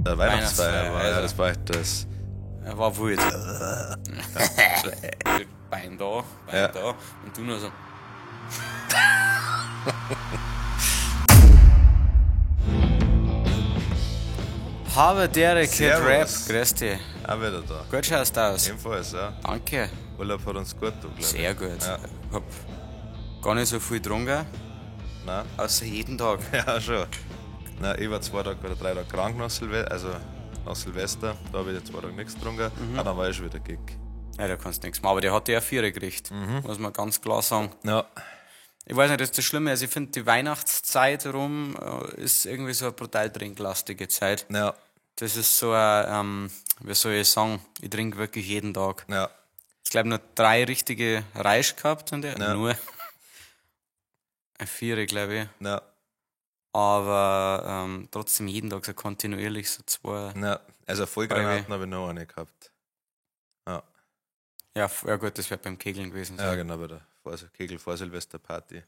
Der Weihnachtsfeier war, ja, also. das war echt das. Er war wild. Bein da, Bein Ja. da. Und du nur so. Habe Derek Kid Rap, Servus. grüß dich. Auch wieder da. Gut schaust du aus. Ebenfalls, ja. Danke. Urlaub hat uns gut getan, glaub ich. Sehr gut. Ja. Hab gar nicht so viel getrunken, Nein. außer jeden Tag. Ja, schon. Nein, ich war 2 Tage oder 3 Tage krank nach Silvester, also nach Silvester, da habe ich 2 Tage nichts getrunken. Ah, dann war ich schon wieder Gig. Ja, da kannst du nichts machen. Aber der hat ja Viere gekriegt, muss man ganz klar sagen. Ja. Ich weiß nicht, das ist das Schlimme. Also ich finde, die Weihnachtszeit rum ist irgendwie so eine brutal trinklastige Zeit. Ja. Das ist so ein, wie soll ich sagen, ich trinke wirklich jeden Tag. Ja. Ich glaube, nur drei richtige Reis gehabt und der, Ja. nur. Ein Viere, glaube ich. Ja. Aber trotzdem jeden Tag so kontinuierlich so zwei. Ja. Also Vollgranaten habe ich noch eine gehabt. Ja. Ja, ja gut, das wäre beim Kegeln gewesen. Ja, genau, bei der Kegel vor Silvesterparty.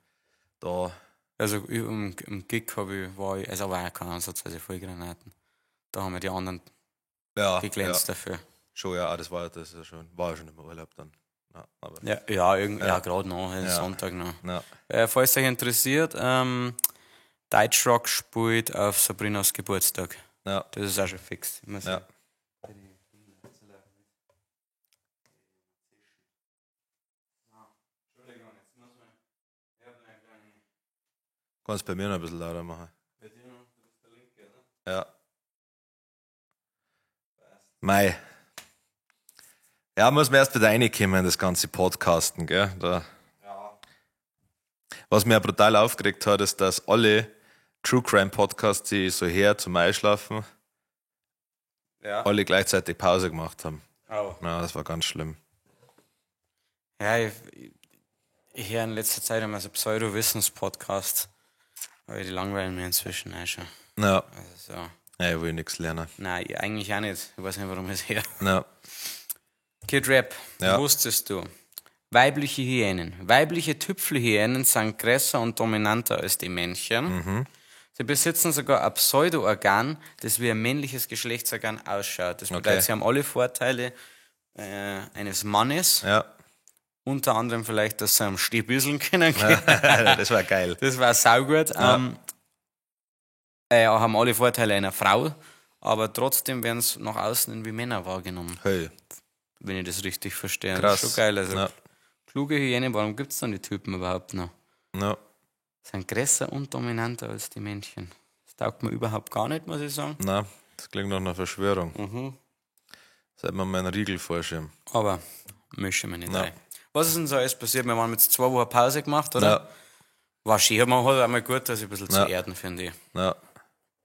Da, Also im Gig habe ich, war ich, also war auch kein Ansatz, also Vollgranaten. Da haben wir die anderen ja, geglänzt ja, dafür. schon, ja, das war, das ist ja schon, war ja schon im Urlaub dann. Ja, aber, Ja, ja, irgend, ja. Gerade noch, Ja. Sonntag noch. ja, Falls euch interessiert, Deutschrock spielt auf Sabrinas Geburtstag. ja, Das ist auch schon fix. Ich muss ja. Kannst bei mir noch ein bisschen lauter machen. Ja. Mei. Ja, muss man erst wieder reinkommen in das ganze Podcasten, gell? Da. Was mir brutal aufgeregt hat, ist, dass alle True Crime Podcasts, die ich so her zum Einschlafen, Ja. alle gleichzeitig Pause gemacht haben. Oh. Ja, das war ganz schlimm. Ja, ich höre in letzter Zeit immer so Pseudo-Wissens-Podcasts. Aber die langweilen mir inzwischen auch schon. Ja, Also so. ja ich will nichts lernen. Nein, ich eigentlich auch nicht. Ich weiß nicht, warum ich es höre. Ja. Kid Rap, Ja. wusstest du? Weibliche Hyänen. Weibliche Tüpfelhyänen sind größer und dominanter als die Männchen. Sie besitzen sogar ein Pseudoorgan, das wie ein männliches Geschlechtsorgan ausschaut. Das bedeutet, Okay. sie haben alle Vorteile eines Mannes. Ja, Unter anderem vielleicht, dass sie am Steh büsseln können. das war geil. Das war saugut. Haben alle Vorteile einer Frau, aber trotzdem werden sie nach außen wie Männer wahrgenommen, Hey, wenn ich das richtig verstehe. Das krass. ist schon geil. Also Ja, kluge Hyäne, warum gibt es dann die Typen überhaupt noch? ja. Sind größer und dominanter als die Männchen. Das taugt mir überhaupt gar nicht, muss ich sagen. Na, das klingt nach einer Verschwörung. Seit man meinen Riegel vorschirmen. Aber mischen wir nicht Ja. rein. Was ist denn so alles passiert? Wir haben jetzt 2 Wochen Pause gemacht, oder? Ja, War schön, man hat einmal gut, dass ich ein bisschen Ja. zu erden, finde ich. ja.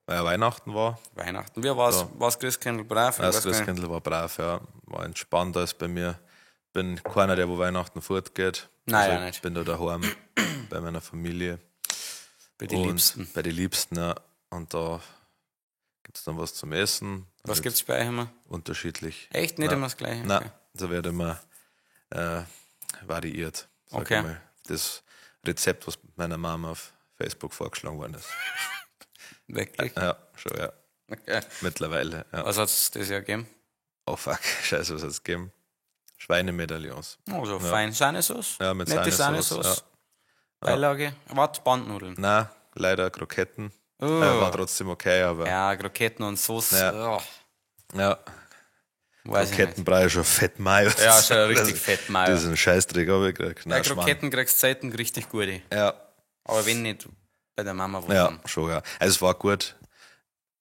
Weil ja Weihnachten war. Weihnachten. Wie war's? Ja. War's Christkindl brav? Ich Ja, das weiß gar nicht. Christkindl war brav, ja. War entspannter als bei mir. Bin keiner, der wo Weihnachten fortgeht. Nein, also ja, ich nicht. bin da daheim bei meiner Familie. Bei den Und Liebsten. Bei den Liebsten, ja. Und da gibt es dann was zum Essen. Was gibt's bei euch immer? Unterschiedlich. Echt nicht Nein. immer das Gleiche? Nein, Okay. da wird immer variiert. Sag Okay. ich mal. Das Rezept, was meiner Mama auf Facebook vorgeschlagen worden ist. Wirklich? Ja, schon, ja. Okay. Mittlerweile. Ja. Was hat's das Jahr gegeben? Oh fuck, scheiße, was hat's gegeben? Schweinemedaillons. Oh, so fein Sahnesauce. Ja, mit Nette Sahnesauce, Sahnesauce. Beilage. Warte, Bandnudeln. Na, leider Kroketten. Oh. War trotzdem okay, aber ja, Ja, Kroketten und Sauce. Ja. Oh, weiß ich nicht. Krokettenbrei ist schon fett Mayo. Ja, schon richtig fett Mayo. Das ist ein Scheißdreck, aber ich krieg. Ja, Nein, Schmarrn. Kroketten kriegst du selten richtig gute. Ja, Aber wenn nicht, bei der Mama wo ja, dann. schon, ja. Also es war gut.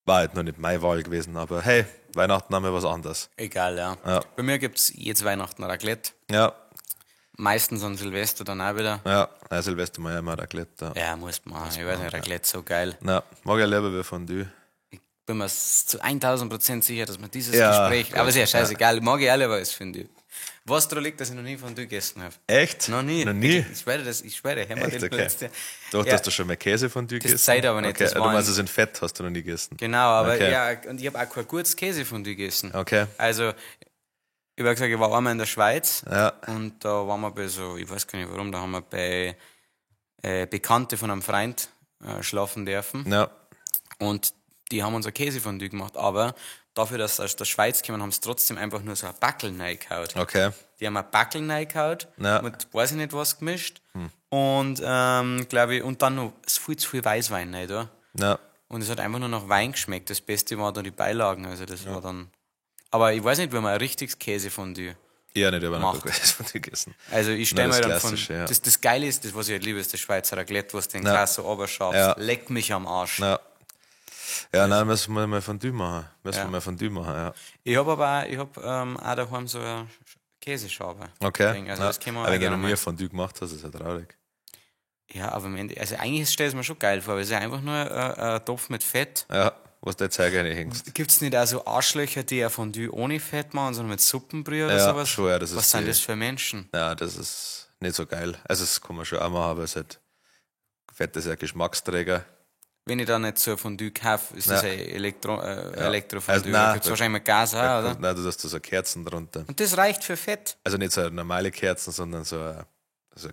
War halt noch nicht meine Wahl gewesen, aber hey, Weihnachten haben wir was anderes. Egal, ja. Ja. Bei mir gibt's jetzt Weihnachten Raclette. Ja, Meistens an Silvester dann auch wieder. ja. Ja, Silvester mal ja immer Raclette. Ja. Ja, muss man. Ich weiß nicht, Raclette so geil. Na, mag ich lieber wie Fondue. Ich bin mir zu 1000% sicher, dass man dieses Ja, Gespräch. gut, Aber ist ja scheißegal, mag ich alle, aber es finde ich. Was daran liegt, dass ich noch nie Fondue gegessen habe. Echt? Noch nie. Noch nie? Ich schwöre das, ich schwöre, haben wir Echt? den Okay. letzte. Doch, Ja. dass du schon mal Käsefondue gegessen Zeit aber nicht, Okay. das Du war meinst, ein- es in Fett hast du noch nie gegessen. Genau, aber Okay. ja, und ich habe auch kein gutes Käsefondue gegessen. Okay. Also, ich habe gesagt, ich war einmal in der Schweiz Ja. und da waren wir bei so, ich weiß gar nicht warum, da haben wir bei Bekannte von einem Freund schlafen dürfen. Ja. Und Die haben uns ein Käsefondue gemacht, aber dafür, dass sie aus der Schweiz kommen, haben sie trotzdem einfach nur so ein Backel reingehauen. Okay. Die haben ein Backel reingehauen, Ja. mit weiß ich nicht was gemischt. Und, glaube ich, und dann noch viel zu viel Weißwein rein, da. Ja. Und es hat einfach nur nach Wein geschmeckt. Das Beste war dann die Beilagen, also das war dann. Aber ich weiß nicht, wenn man ein richtiges Käsefondue. Eher nicht, aber noch Macht. kein Käsefondue gegessen. Also ich stelle das mir dann von. Klassische, ja. Das Geile ist, das, was ich halt liebe, ist das Schweizer Raclette, was den Ja. Käse so runterschaffst. Ja. Leck mich am Arsch. Ja. Ja, nein, müssen wir mal Fondue machen. Müssen Ja. wir mal Fondue machen, ja. Ich habe aber auch, ich hab, auch daheim so eine Käseschabe. Okay. Ding. Also ja. das können wir aber auch wenn du gerne noch nie mal. Fondue gemacht hast, ist ja traurig. Ja, aber am Ende, also eigentlich stelle ich es mir schon geil vor, weil es ist ja einfach nur ein Topf mit Fett. Ja, was der Zeug hängst. Gibt es nicht auch so Arschlöcher, die ja Fondue ohne Fett machen, sondern mit Suppenbrühe oder Ja, sowas? schon, ja, das ist Was sind die- das für Menschen? Ja, das ist nicht so geil. Also, das kann man schon auch machen, aber es ist halt, Fett ist ja Geschmacksträger. Wenn ich da nicht so ein Fondue kaufe, ist das Ja. ein Elektrofondue. Also, da nein, gibt es wahrscheinlich mit Gas auch, oder? Nein, du hast da so Kerzen drunter. Und das reicht für Fett. Also nicht so eine normale Kerzen, sondern so ein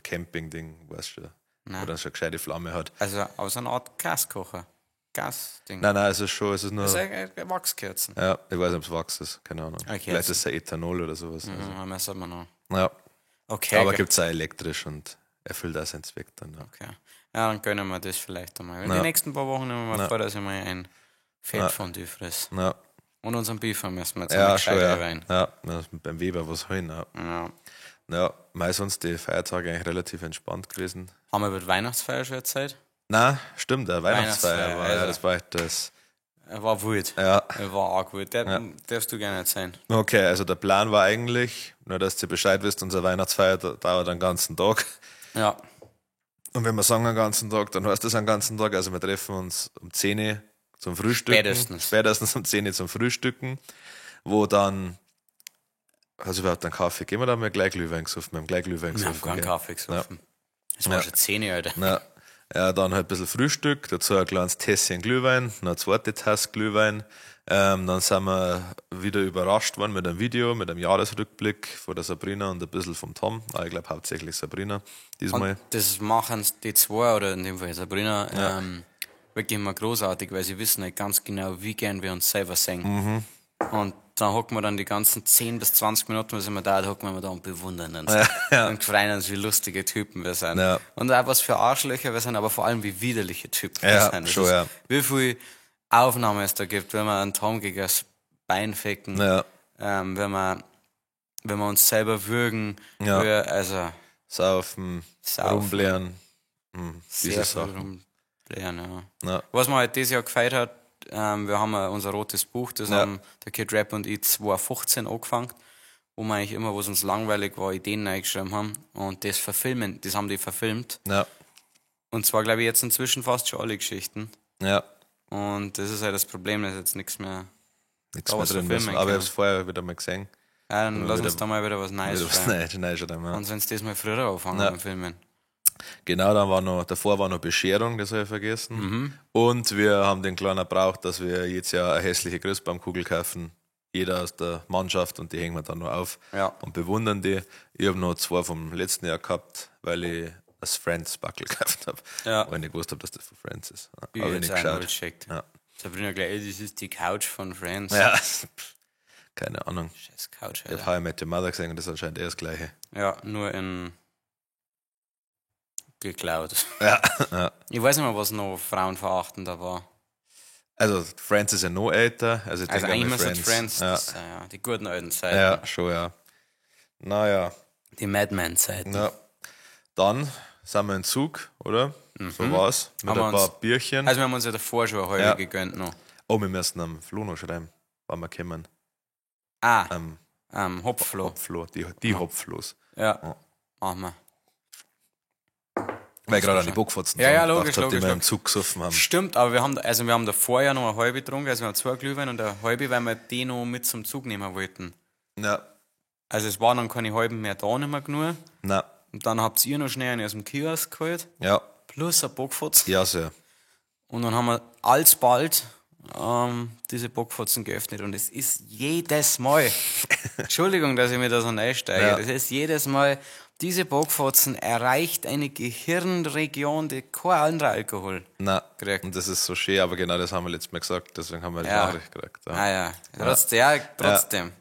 Camping-Ding, weißt du, Nein. wo dann schon eine gescheite Flamme hat. Also aus einer Art Gaskocher. Gasding. Nein, nein, es ist schon, es ist nur. Das ist eine Wachskerzen. Ja, ich weiß nicht, ob es Wachs ist, keine Ahnung. Okay. Vielleicht ist es ja Ethanol oder sowas. Also, Mhm, das hat man noch. ja. Okay. Aber gibt es auch elektrisch und erfüllt auch seinen Zweck dann. Ja. Okay. Ja, dann gönnen wir das vielleicht einmal. In Ja. den nächsten paar Wochen nehmen wir mal vor, dass ich mal ein Fettfondue fress. Ja, Und unseren Beefer müssen wir jetzt ja einmal schon, gescheit ja. rein. Ja, wir müssen beim Weber was holen. Ja, Ja. ja mei, sonst die Feiertage eigentlich relativ entspannt gewesen. Haben wir über die Weihnachtsfeier schon erzählt? Na, stimmt, der Weihnachtsfeier Weihnachtsfeier, war, ja, also. das war echt das. Er war wild. Ja. Er war arg wild. Der, Darfst du gerne erzählen. Okay, also der Plan war eigentlich, nur dass ihr Bescheid wisst, unsere Weihnachtsfeier dauert den ganzen Tag. Ja. Und wenn wir sagen den ganzen Tag, dann heißt das den ganzen Tag. Also wir treffen uns um 10 Uhr zum Frühstücken. Spätestens. Spätestens um 10 Uhr zum Frühstücken, wo dann, also überhaupt einen Kaffee gehen wir da haben wir gleich Glühwein gesoffen. Wir haben gleich Glühwein Wir haben gesoffen. keinen gell? Kaffee gesoffen. Es war Ja. schon 10 Uhr, Alter. Ja. Ja, dann halt ein bisschen Frühstück, dazu ein kleines Tässchen Glühwein, noch eine zweite Tasse Glühwein. Dann sind wir wieder überrascht worden mit einem Video, mit einem Jahresrückblick von der Sabrina und ein bisschen vom Tom. Aber ich glaube hauptsächlich Sabrina diesmal. Und das machen die zwei, oder in dem Fall Sabrina, wirklich immer großartig, weil sie wissen halt ganz genau, wie gern wir uns selber sehen. Mhm. Und dann hocken wir dann die ganzen 10 bis 20 Minuten, was immer da, hocken wir immer da und bewundern uns. Und freuen uns, wie lustige Typen wir sind. Ja. Und auch was für Arschlöcher wir sind, aber vor allem wie widerliche Typen wir Ja, sind. Das schon, ist, ja. Wie viel Aufnahme es da gibt, wenn wir einen Tom gegen das Bein ficken, Ja, wenn wir uns selber würgen, Ja. wir, also saufen, Saufen. rumblären, sehr diese viel Sachen. rumblären, ja. Ja. Was mir halt dieses Jahr gefällt hat, wir haben ja unser rotes Buch, das Ja. haben der Kid Rap und ich 2015 angefangen, wo wir eigentlich immer, wo es uns langweilig war, Ideen reingeschrieben haben und das verfilmen, das haben die verfilmt. Ja, Und zwar, glaube ich, jetzt inzwischen fast schon alle Geschichten. ja, Und das ist halt das Problem, dass jetzt nichts mehr. nichts Da mehr was drin. verfilmen Müssen. Aber ich können. habe es vorher wieder mal gesehen. Ja, dann lass uns wieder- da mal wieder was Neues Wieder was schreiben. Neues reinschreiben, ja. Und wenn das mal früher anfangen Ja. mit Filmen. Genau, dann war noch, davor war noch Bescherung, das habe ich vergessen. Mhm. Und wir haben den kleinen Brauch, dass wir jedes Jahr eine hässliche Christbaumkugel kaufen. Jeder aus der Mannschaft und die hängen wir dann noch auf Ja. und bewundern die. Ich habe noch zwei vom letzten Jahr gehabt, weil ich das Friends-Buckel gekauft habe. Ja. Weil ich nicht gewusst habe, dass das von Friends ist. Ja, Ich Habe ich jetzt nicht auch geschaut. geschickt. Ja. Sabrina gleich, ey, das ist die Couch von Friends. Ja. Keine Ahnung. Scheiß Couch, Ich habe Alter. How I Met Your Mother gesehen und das ist anscheinend eh das Gleiche. Ja, nur in geklaut. Ja. Ja. Ich weiß nicht mehr, was noch frauenverachtender war. Also Friends ist ja noch älter. Also, ich Also denke eigentlich einmal müsste Friends, Ja. das sein, ja, die guten alten Zeiten. Ja, schon, ja. Naja. Die Madman-Zeiten. Ja. Dann sind wir in Zug, oder? So war's. Mit Mhm. Haben ein wir paar uns- Bierchen. Also wir haben uns ja davor schon eine halbe Ja. gegönnt noch. Oh, wir müssen am Flo noch schreiben, wann wir kommen. Ah, Am Hopflo. Hopflo, die Hopflos. Ja, machen wir. Weil ich gerade an die Bockfotzen Ja, ja, dran logisch, gedacht hab, die logisch, wir im Zug gesoffen haben. Stimmt, aber wir haben davor ja noch eine halbe getrunken, also wir haben zwei Glühwein und eine halbe, weil wir die noch mit zum Zug nehmen wollten. Ja, Also es waren dann keine halben mehr da, nicht mehr genug. na, Und dann habt ihr noch schnell einen aus dem Kiosk geholt, ja, plus ein Bockfotz. ja, sehr. Und dann haben wir alsbald diese Bockfotzen geöffnet und es ist jedes Mal, Entschuldigung, dass ich mir da so einsteige, Ja. das ist jedes Mal Diese Bockfotzen erreicht eine Gehirnregion, die kein anderer Alkohol Nein, kriegt. Und das ist so schön, aber genau das haben wir letztes Mal gesagt, deswegen haben wir die Ja. Nachricht gekriegt. Ja. Ah ja, trotzdem. Ja, trotzdem.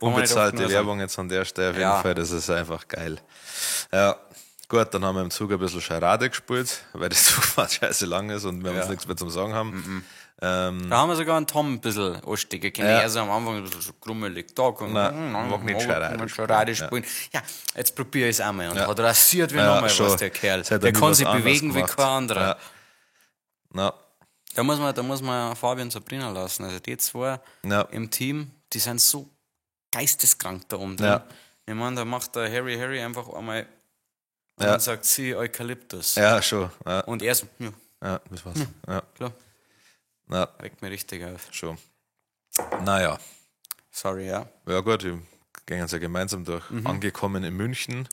Kann man nicht oft Unbezahlte genug sagen. Werbung jetzt an der Stelle auf jeden Ja. Fall, das ist einfach geil. Ja, gut, dann haben wir im Zug ein bisschen Scharade gespielt, weil die Zugfahrt scheiße lang ist und wir uns nichts mehr zum Sagen haben. Da haben wir sogar einen Tom ein bisschen anstecken können. Ja. Er so am Anfang ein bisschen so grummelig da. Und Nein, mag nicht Scharade nicht Scharade spielen. Ja, jetzt probiere ich es einmal. Und hat rasiert wie Ja, nochmal schon. was, der Kerl. Das hat er Der nie kann was sich anderes bewegen wie gemacht. kein anderer. Ja. Na, Da muss man Fabian und Sabrina lassen. Also die zwei Ja. im Team, die sind so geisteskrank da oben drin. Ja. Ich meine, da macht der Harry einfach einmal und Ja. dann sagt sie Eukalyptus. ja, schon. Ja, Und er so, ja, ja, das war's. Ja, klar, na, regt mir richtig auf. schon. Naja, Sorry, ja. ja gut, wir gehen uns ja gemeinsam durch. Angekommen in München,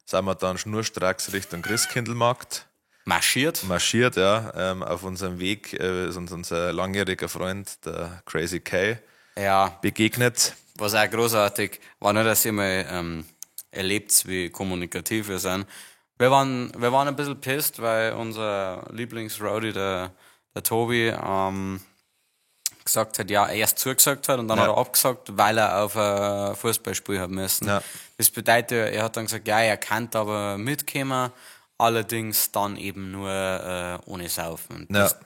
sind wir dann schnurstracks Richtung Christkindlmarkt. Marschiert. Marschiert, ja. Auf unserem Weg ist uns unser langjähriger Freund, der Crazy K, Ja, begegnet. was auch großartig war, nur, dass ihr mal erlebt, wie kommunikativ wir sind. Wir waren ein bisschen pissed, weil unser Lieblingsroadie, der Tobi, gesagt hat, ja, er erst zugesagt hat und dann Ja. hat er abgesagt, weil er auf ein Fußballspiel hat müssen. Ja. Das bedeutet, er hat dann gesagt, ja, er kann aber mitkommen, allerdings dann eben nur ohne Saufen. Und Ja. das,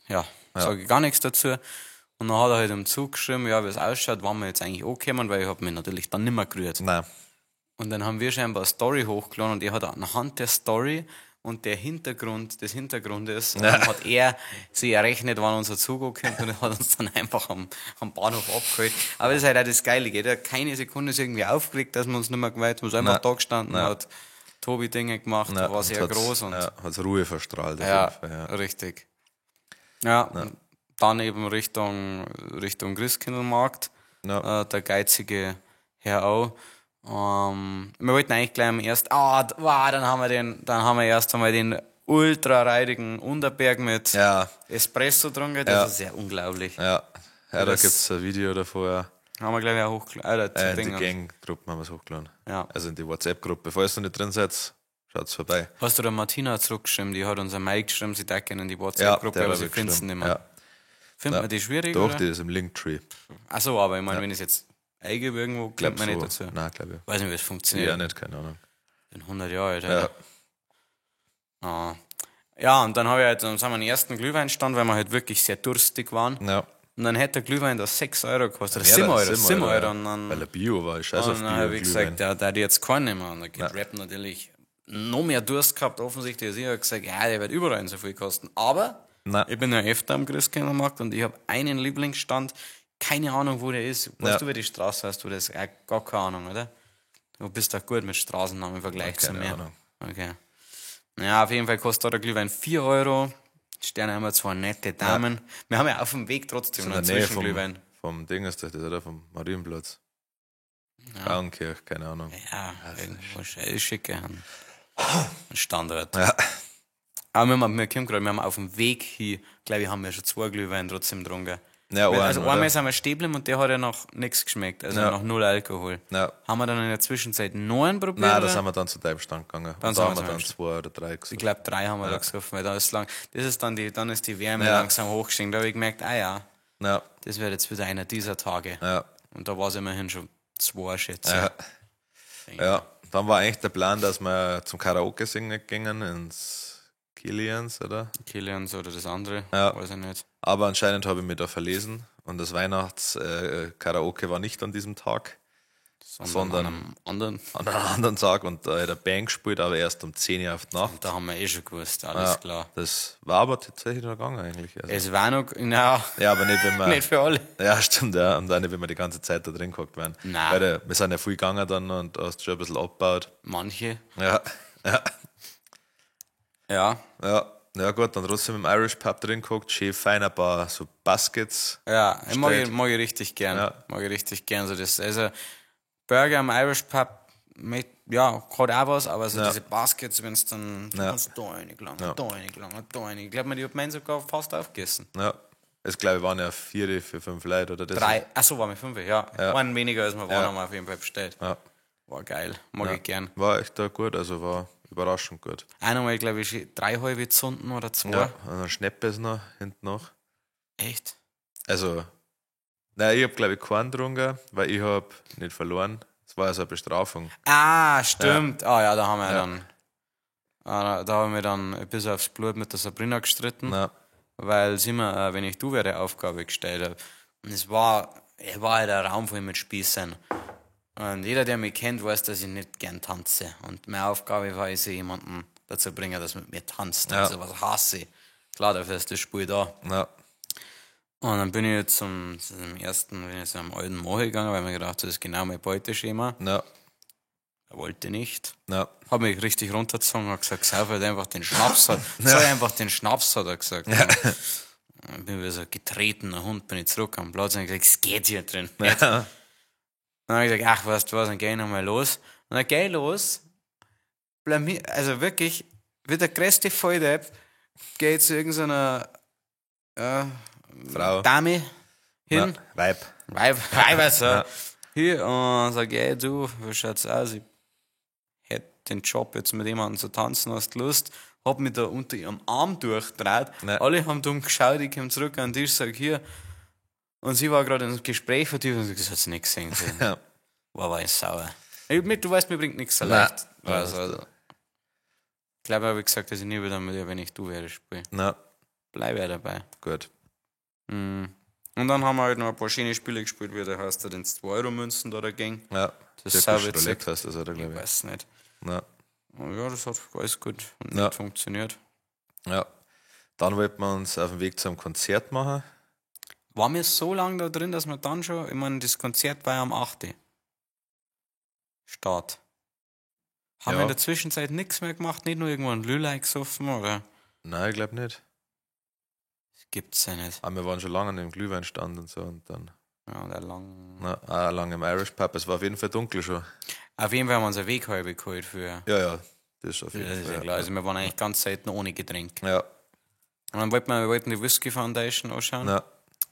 ja, sage ich gar nichts dazu. Und dann hat er halt im Zug geschrieben, ja, wie es ausschaut, wann wir jetzt eigentlich ankommen, weil ich hab mich natürlich dann nimmer gerührt. Nein. Und dann haben wir scheinbar eine Story hochgeladen und er hat anhand der Story und der Hintergrund des Hintergrundes hat er sich errechnet, wann unser Zug ankommt und hat uns dann einfach am Bahnhof abgeholt. Aber das ist halt auch das Geile, gell? Der hat keine Sekunde ist irgendwie aufgeregt, dass wir uns nicht mehr gemeldet haben, ist einfach Nein. da gestanden, Nein. hat Tobi Dinge gemacht, Nein. war sehr Und hat's- groß und Ja, hat's Ruhe verstrahlt. Auf ja, jeden Fall, ja. richtig. Ja, und dann eben Richtung Christkindlmarkt, Ja. der geizige Herr auch. Wir wollten eigentlich gleich am ersten, dann haben wir erst einmal den ultra reidigen Unterberg mit Ja. Espresso getrunken, das Ja. ist ja unglaublich. Ja, ja, da Das- gibt's ein Video davor. Ja. Haben wir gleich auch hochgeladen. In die Gang-Gruppen haben wir es hochgeladen. Ja. Also in die WhatsApp-Gruppe. Falls ihr noch nicht drin seid, schaut's vorbei. Hast du der Martina zurückgeschrieben? Die hat uns ein Mail geschrieben, sie da in die WhatsApp-Gruppe, der aber hab sie ich findet es geschrieben. nicht mehr. Ja. Findet man die schwierig? Doch, oder? die ist im Linktree. Ach so, aber ich meine, wenn ich es jetzt eingebe irgendwo, kommt man so. nicht dazu. Nein, glaube ich. Weiß nicht, wie es funktioniert. Ja, nicht, keine Ahnung. In 100 Jahren, Alter. Ja. Ah. Ja, und dann habe ich halt, dann sind wir am ersten Glühweinstand, weil wir halt wirklich sehr durstig waren. Ja. Und dann hätte der Glühwein da 6 Euro gekostet. Oder Ja, 7 Euro, 7 7 Euro. ja. Und dann, Weil er Bio war, ich scheiß auf und Bio. dann habe ich Glühwein. gesagt, ja, da hätte ich jetzt keinen mehr. Und dann geht Rap natürlich noch mehr Durst gehabt, offensichtlich. Also ich habe gesagt, ja, der wird überall so viel kosten. Aber Nein. ich bin ja öfter am Christkindlmarkt und ich habe einen Lieblingsstand, keine Ahnung, wo der ist. Weißt Ja. du, wie die Straße heißt? Wo der ist? Ja, gar keine Ahnung, oder? Du bist doch gut mit Straßennamen im Vergleich zu Keine mir. Ahnung. Okay. Ja, auf jeden Fall kostet da der Glühwein 4 Euro. Stehen immer zwei nette Damen. Wir haben ja auf dem Weg trotzdem In noch der Nähe Zwischenglühwein. vom Ding ist das, oder? Vom Marienplatz. Ja. Frauenkirch, keine Ahnung. Ja, irgendwo schicke einen Standort. Ja. Aber wir kommen gerade, wir haben auf dem Weg hier, glaube ich, haben wir schon zwei Glühwein trotzdem getrunken. Ja, Weil, einen, also oder? einmal sind wir stehen geblieben und der hat ja noch nichts geschmeckt, also Ja. noch null Alkohol. Ja. Haben wir dann in der Zwischenzeit neun probiert? Nein, da oder? sind wir dann zu deinem Stand gegangen. Dann Und sind da wir haben zu wir meinem dann zwei oder drei gesucht. Ich glaube, drei haben wir da gesoffen, weil da ist lang, das ist dann die, dann ist die Wärme Ja. langsam hochgestiegen. Da habe ich gemerkt, ah ja, Ja, das wird jetzt wieder einer dieser Tage. ja, Und da war es immerhin schon zwei, schätze ja. ich. Ja, dann war eigentlich der Plan, dass wir zum Karaoke singen gingen ins Kilians, oder? Kilians oder das andere, Ja. weiß ich nicht. Aber anscheinend habe ich mich da verlesen und das Weihnachts-Karaoke war nicht an diesem Tag, Sondern, an einem anderen. an einem anderen Tag und da hat der Band gespielt, aber erst um 10 Uhr auf die Nacht. Da haben wir eh schon gewusst, alles Ja, klar. Das war aber tatsächlich noch gegangen eigentlich. Also, Es war noch, na, ja, aber nicht, wenn wir. nicht für alle. Ja, stimmt, ja. Und auch nicht, wenn wir die ganze Zeit da drin gehockt wären. Nein. Weil wir sind ja viel gegangen dann und hast schon ein bisschen abgebaut. Manche. Ja, ja, Ja, ja. Ja gut, dann trotzdem im Irish Pub drin gehockt, schön fein ein paar so Baskets. ja, ich Bestellt. mag ich richtig gern. Ja. Mag ich richtig gern. So das, also Burger im Irish Pub, mit, ja, hat auch was, aber so Ja. diese Baskets, wenn es dann, du Ja. kannst da reingelangen, da reingelangen, da rein. Ich glaube mir, die hat meinen sogar fast aufgegessen. Ja, Es glaube ich waren ja 4 für 5 Leute oder das. 3, achso, waren wir 5, ja. Einen weniger als wir waren, haben wir auf jeden Fall bestellt. Ja. War geil, mag ich gern. War echt da gut, also war überraschend gut. Auch nochmal, glaube ich, 3 halbe Zunden oder 2. Ja, und dann Schneppes noch hinten noch. Echt? Also, nein, ich hab glaube ich keinen getrunken, weil ich hab nicht verloren. Es war ja so eine Bestrafung. Ah, stimmt. Ah ja, da haben wir dann. Ah, da haben wir dann bis aufs Blut mit der Sabrina gestritten, weil sie mir, wenn ich du wäre, Aufgabe gestellt hat. Und es war halt ein Raum voll mit Spießern. Und jeder, der mich kennt, weiß, dass ich nicht gern tanze. Und meine Aufgabe war, ich soll jemanden dazu bringen, dass mit mir tanzt. Ja. Und sowas hasse ich. Klar, dafür ist das Spiel da. Ja. Und dann bin ich zum ersten, bin ich zu einem alten Mann gegangen, weil ich mir gedacht habe, das ist genau mein Beuteschema. Ja. Er wollte nicht. Ja. Hab mich richtig runtergezogen, hat gesagt, sauf halt einfach den Schnaps. Soll einfach den Schnaps, hat er gesagt. Ja. Dann bin ich wie so ein getretener Hund, bin ich zurück am Platz und hab gesagt, es geht hier drin. Ja. Dann hab ich gesagt, ach, weißt du was, dann geh ich nochmal los. Und dann geh ich los, blamier, also wirklich, wie der größte Volldepp, geh ich zu irgendeiner Frau. Dame hin. Ja. Weib. Weib, so. Ja. Hier, und sag, ey, du, wie schaut's aus? Ich hätte den Job jetzt mit jemandem zu tanzen, hast du Lust? Hab mich da unter ihrem Arm durchgedreht. Ja. Alle haben dumm geschaut, ich komm zurück an den Tisch, sag, hier. Und sie war gerade ins Gespräch vertieft und sagt, das hat sie nicht gesehen. So. Ja. War ich sauer. Du weißt, mir bringt nichts so leicht. Also, ich glaube, ich habe gesagt, dass ich nie wieder mit ihr, wenn ich du wäre, spiele. Na. Bleib ja dabei. Gut. Mhm. Und dann haben wir halt noch ein paar schöne Spiele gespielt, wie der heißt, den 2-Euro-Münzen da dagegen. Ja. Das ist sauwitzig. Roulette heißt das, oder, glaube Ich ich. weiß nicht. Ja. Ja, das hat alles gut und Ja. funktioniert. Ja. Dann wollten wir uns auf den Weg zum Konzert machen. Waren wir so lange da drin, dass wir dann schon, ich meine, das Konzert war ja am 8. Start. Haben Ja. wir in der Zwischenzeit nichts mehr gemacht, nicht nur irgendwo ein Lülei gesoffen, oder? Nein, ich glaube nicht. Das gibt's ja nicht. Aber wir waren schon lange an dem Glühweinstand und so und dann Ja, der lang. na, auch lange im Irish Pub. Es war auf jeden Fall dunkel schon. Auf jeden Fall haben wir uns einen Weg halb geholt für. Ja, ja, das ist auf jeden Das ist Fall. ja klar. Also wir waren eigentlich ganz selten ohne Getränk. Ja, Und dann wollten wir wollten die Whisky Foundation anschauen. ja,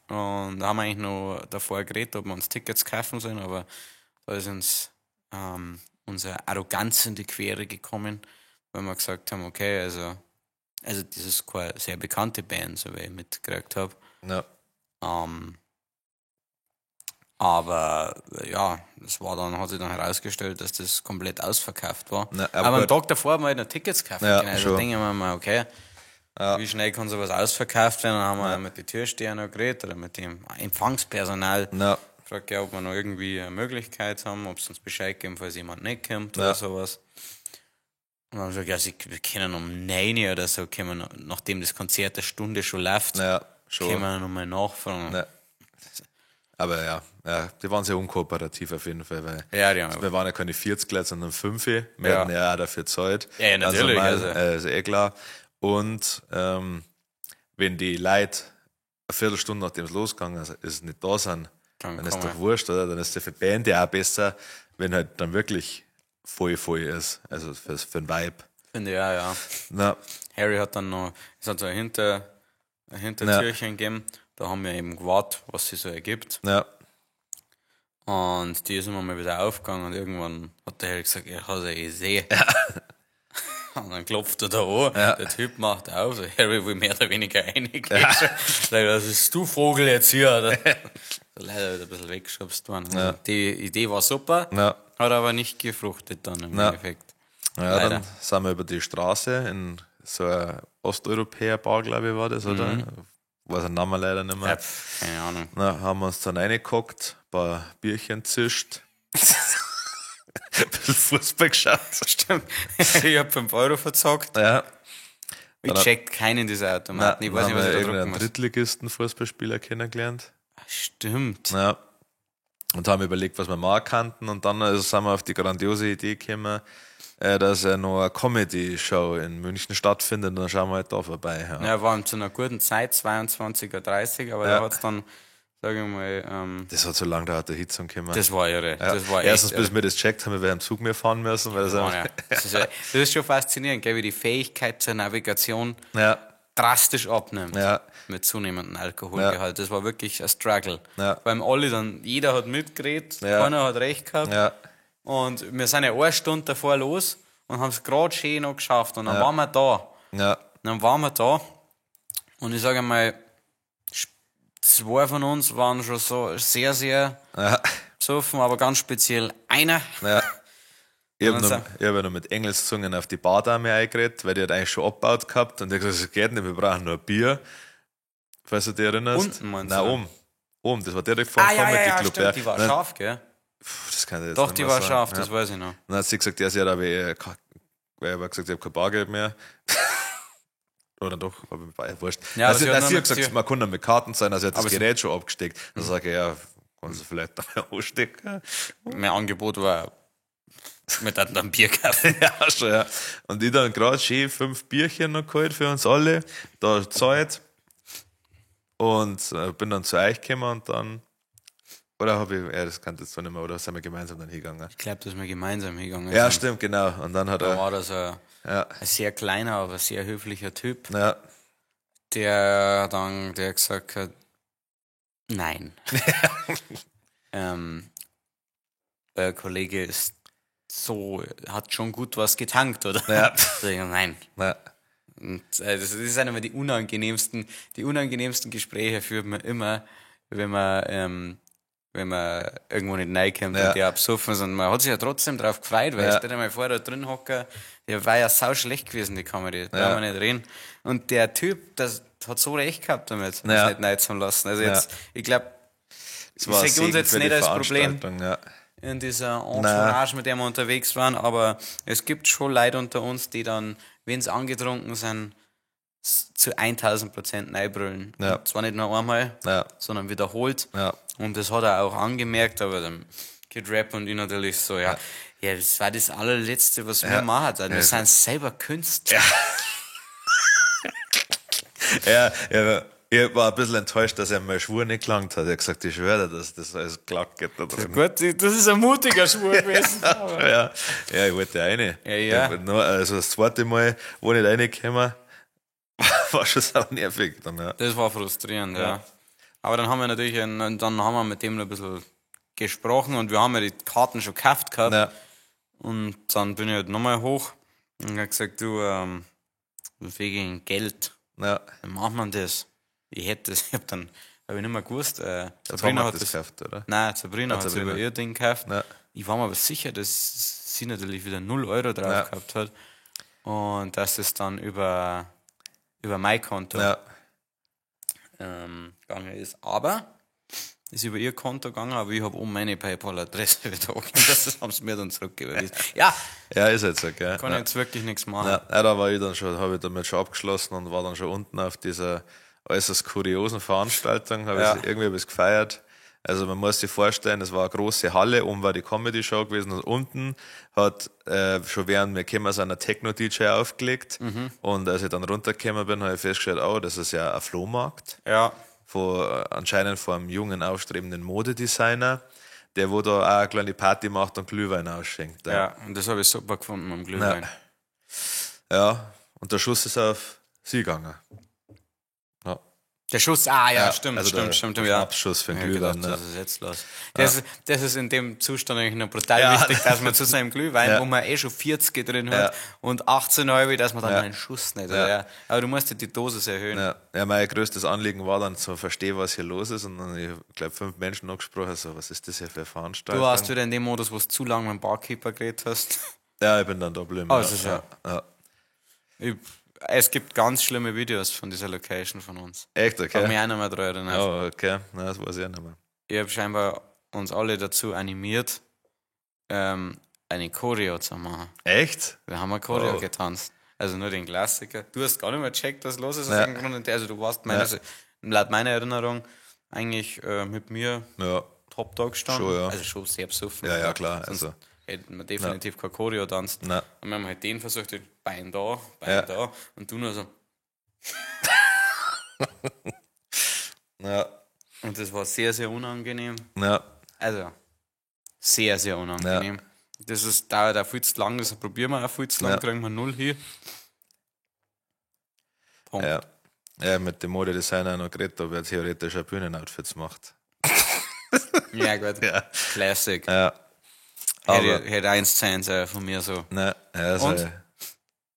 Und da haben wir eigentlich noch davor geredet, ob wir uns Tickets kaufen sollen, aber da ist uns unsere Arroganz in die Quere gekommen, weil wir gesagt haben, okay, also das ist keine sehr bekannte Band, so wie ich mitgekriegt habe. ja, Aber ja, das war dann, hat sich dann herausgestellt, dass das komplett ausverkauft war. Na, aber aber am gut. Tag davor haben wir halt noch Tickets gekauft. Ja, Also schon. denken wir mal, okay, wie schnell kann sowas ausverkauft werden? Dann haben wir mit den Türstehern noch geredet oder mit dem Empfangspersonal. ja, Fragt ja, ob wir noch irgendwie eine Möglichkeit haben, ob sie uns Bescheid geben, falls jemand nicht kommt Ja. oder sowas. Und dann haben wir gesagt, ja, sie, wir können um 9 Uhr oder so, können wir noch, nachdem das Konzert eine Stunde schon läuft, ja, schon. können wir nochmal nachfragen. Ja. Aber ja, ja, die waren sehr unkooperativ auf jeden Fall, weil Ja, die haben wir waren ja keine 40 Leute, sondern 5. Wir Ja. hätten ja auch dafür gezahlt. Ja, ja, Ganz natürlich, normal, also. ist eh klar. Und wenn die Leute eine Viertelstunde nachdem es losgegangen ist, nicht da sind, Dann dann ist kann doch man- wurscht, oder? Dann ist ja für die Band ja auch besser, wenn halt dann wirklich voll voll ist. Also für den Vibe. Finde ich auch, ja. Na, Harry hat dann noch, es hat so ein Hintertürchen gegeben, da haben wir eben gewartet, was sich so ergibt. ja, Und die ist immer mal wieder aufgegangen und irgendwann hat der Harry gesagt, ich habe ja gesehen. Und dann klopft er da an, der Typ macht auf, so Harry will mehr oder weniger reingehen. Ja. Sag, was ist du Vogel jetzt hier? Oder? So leider wieder ein bisschen weggeschubst worden. Also Die Idee war super, ja. hat aber nicht gefruchtet dann im Ja. Endeffekt. Ja, Leider. dann sind wir über die Straße in so eine Osteuropäer-Bar, glaube ich, war das, oder? Weiß den Namen leider nicht mehr. Ja, pf, keine Ahnung. Na, haben wir uns dann reingeguckt, ein paar Bierchen zischt, ein bisschen Fußball geschaut. Stimmt. Ich hab 5 Euro verzockt. Ja. Ich check keinen dieser Automaten. Ich weiß nicht, was ich da drucken muss. Drittligisten Fußballspieler kennengelernt. Stimmt. Ja. Und haben überlegt, was wir machen könnten. Und dann also, sind wir auf die grandiose Idee gekommen, dass ja noch eine Comedy-Show in München stattfindet. Und dann schauen wir halt da vorbei. Ja. Ja, war zu einer guten Zeit, 22.30 Uhr, aber Ja. da hat's dann, sag ich mal, Das hat so lange gedauert, der Hitzung gekommen. das war irre. Ja. Das war echt Erstens, irre. bis wir das checkt haben, wir im Zug mehr fahren müssen, weil das Ja, einfach, das, ist ja, das ist schon faszinierend, gell, wie die Fähigkeit zur Navigation ja, drastisch abnimmt. Ja. Mit zunehmendem Alkoholgehalt. Das war wirklich ein Struggle. Ja. Weil alle dann, jeder hat mitgeredet, Ja. keiner hat recht gehabt. Ja. Und wir sind ja eine Stunde davor los und haben es gerade schön noch geschafft. Und dann waren wir da. Ja. Dann waren wir da. Und ich sage einmal, zwei von uns waren schon so sehr, sehr Ja. besoffen, aber ganz speziell einer. Ja. Ich habe Und noch, dann ich hab ja noch mit Engelszungen auf die Bardame eingeredet, weil die hat eigentlich schon abgebaut gehabt und die hat gesagt, das geht nicht, wir brauchen nur ein Bier. Falls du dich erinnerst. Unten meinst Nein, du? oben. Oben, das war direkt vor dem Ah, ja, ja, Comedy ja, Club. stimmt, die war Nein, scharf, gell? pff, das kann ich jetzt Doch, nicht die mehr war sagen. scharf, Ja. das weiß ich noch. Dann hat sie gesagt, ja, sie hat aber, weil ich hab gesagt, ich habe kein Bargeld mehr. Oder doch, aber mir war wurscht. Ja, aber also, sie hat nein, nur sie hat mit- gesagt, sie- man kann dann mit Karten sein, also sie hat das Aber sie- Mhm. Gerät schon abgesteckt. Dann sage ich, ja, kannst du vielleicht da mal anstecken? Mein Angebot war, wir hatten dann Bier kaufen. Ja, schon, ja. Und ich dann gerade schön 5 Bierchen noch geholt für uns alle, da zahlt. Und bin dann zu euch gekommen und dann, oder habe ich, ja, das kann ich jetzt so nicht mehr, oder sind wir gemeinsam dann hingegangen? Ich glaube, dass wir gemeinsam hingegangen Ja, sind. stimmt, genau. Und dann hat Da er, war das ein, ja, ein sehr kleiner, aber sehr höflicher Typ, ja, der dann, der gesagt hat, nein. Euer Kollege ist so, hat schon gut was getankt, oder? Ja. Sag ich, nein. ja, Und das ist einer die unangenehmsten, Gespräche führt man immer, wenn man, wenn man irgendwo nicht reinkommt Ja. und die absoffen sind. Man hat sich ja trotzdem drauf gefreut, weil Ja. stell dir mal vor, da drin hocken, der war ja sau schlecht gewesen, die Comedy, da Ja. brauchen wir nicht reden. Und der Typ, das hat so recht gehabt damit, Ja. das nicht reinzulassen. Also jetzt, ich glaube, das war Ich seh uns ein Segen jetzt für die nicht als Problem. Veranstaltung, Ja. in dieser Entourage, mit der wir unterwegs waren, aber es gibt schon Leute unter uns, die dann, wenn sie angetrunken sind, zu 1000% reinbrüllen. Ja. Und zwar nicht nur einmal, Ja. sondern wiederholt. Ja. Und das hat er auch angemerkt, aber dann Kid Rap und ich natürlich so, ja, ja, das war das allerletzte, was wir machen. Wir Ja. sind selber Künstler. Ja, ja, ich war ein bisschen enttäuscht, dass er mein Schwur nicht gelangt hat. Er hat gesagt, ich schwöre dir, dass das alles glatt geht da drin. Gut, das ist ein mutiger Schwur gewesen. Ja, ja, ich wollte rein. Ja, ja. Ich wollte nur, also das zweite Mal, wo ich nicht reingekommen, war schon sau nervig dann, ja. Das war frustrierend, ja. Aber dann haben wir natürlich, dann haben wir mit dem noch ein bisschen gesprochen und wir haben ja die Karten schon gekauft gehabt. Ja, Und dann bin ich halt nochmal hoch und hab gesagt, du, wegen Geld, ja. dann macht man das. Ich hätte das, ich hab dann, hab ich nicht mehr gewusst, Tom Sabrina hat hat das das, gekauft, oder? nein, Sabrina hat Sabrina. über ihr Ding gekauft. Ja. Ich war mir aber sicher, dass sie natürlich wieder 0 Euro drauf Ja. gehabt hat. Und dass es dann über mein Konto Ja, gegangen ist. Aber ist über ihr Konto gegangen, aber ich habe um meine PayPal-Adresse wieder angegeben. Das haben sie mir dann zurückgewiesen. Ja, ja, ist jetzt so, gell? kann ja. jetzt wirklich nichts machen. Ja, ja, da war ich dann schon, habe ich damit schon abgeschlossen und war dann schon unten auf dieser äußerst kuriosen Veranstaltung, habe Ja. ich irgendwie hab ich's gefeiert. Also man muss sich vorstellen, es war eine große Halle, oben war die Comedy Show gewesen und unten hat schon während wir gekommen sind, ein Techno-DJ aufgelegt. Und als ich dann runtergekommen bin, habe ich festgestellt, oh, das ist ja ein Flohmarkt Ja, von, anscheinend von einem jungen, aufstrebenden Modedesigner, der wo da auch eine kleine Party macht und Glühwein ausschenkt. ja, und das habe ich super gefunden mit dem Glühwein. Ja, und der Schuss ist auf sie gegangen. Ja. Der Schuss, ah ja, Ja, stimmt, also stimmt, der stimmt. Ja. Schnapsschuss für den Ich hab gedacht, Glühwein. Ja. was ist jetzt los? Das ist in dem Zustand eigentlich noch brutal Ja. wichtig, dass man zu seinem Glühwein, Ja. wo man eh schon 40 drin hat Ja. und 18,5, dass man dann Ja. einen Schuss nicht. Ja. Ja. Aber du musst ja die Dosis erhöhen. Ja. Ja, mein größtes Anliegen war dann zu verstehen, was hier los ist. Und dann, ich glaube, 5 Menschen angesprochen, so, was ist das hier für eine Veranstaltung? Du warst wieder in dem Modus, wo du zu lange mit dem Barkeeper geredet hast. Ja, ich bin dann da geblieben. Ah, ja. das ist ja- ja. Ich, es gibt ganz schlimme Videos von dieser Location von uns. Echt, Kann mich okay. auch nicht mehr dran erinnern. Oh, okay. Na, das weiß ich auch nicht mehr. Ich habe scheinbar uns alle dazu animiert, eine Choreo zu machen. Echt? Wir haben eine Choreo Oh. getanzt. Also nur den Klassiker. Du hast gar nicht mehr gecheckt, was los ist. Aus Ja. irgendeinem Grund. Also du warst meiner, laut meiner Erinnerung eigentlich mit mir Ja. top da gestanden. Schon, ja. Also schon sehr besoffen. Ja, ja, klar. Sonst Also. hätten wir definitiv keine Choreo tanzt. Na. Und wir haben halt den versucht, den Bein da, Bein Ja. da und du nur so. Ja. Und das war sehr, sehr unangenehm. Ja. Also, sehr, sehr unangenehm. Das ist, dauert auch viel zu lang, das probieren wir auch viel zu lang, Ja. kriegen wir null hier. Punkt. Ja. Ja, mit dem Modedesigner noch geredet, ob er theoretisch auch Bühnenoutfits macht. Ja, gut. Ja. Classic. Ja. Aber hätte 1:1 von mir so. Ne, ja, also, Und?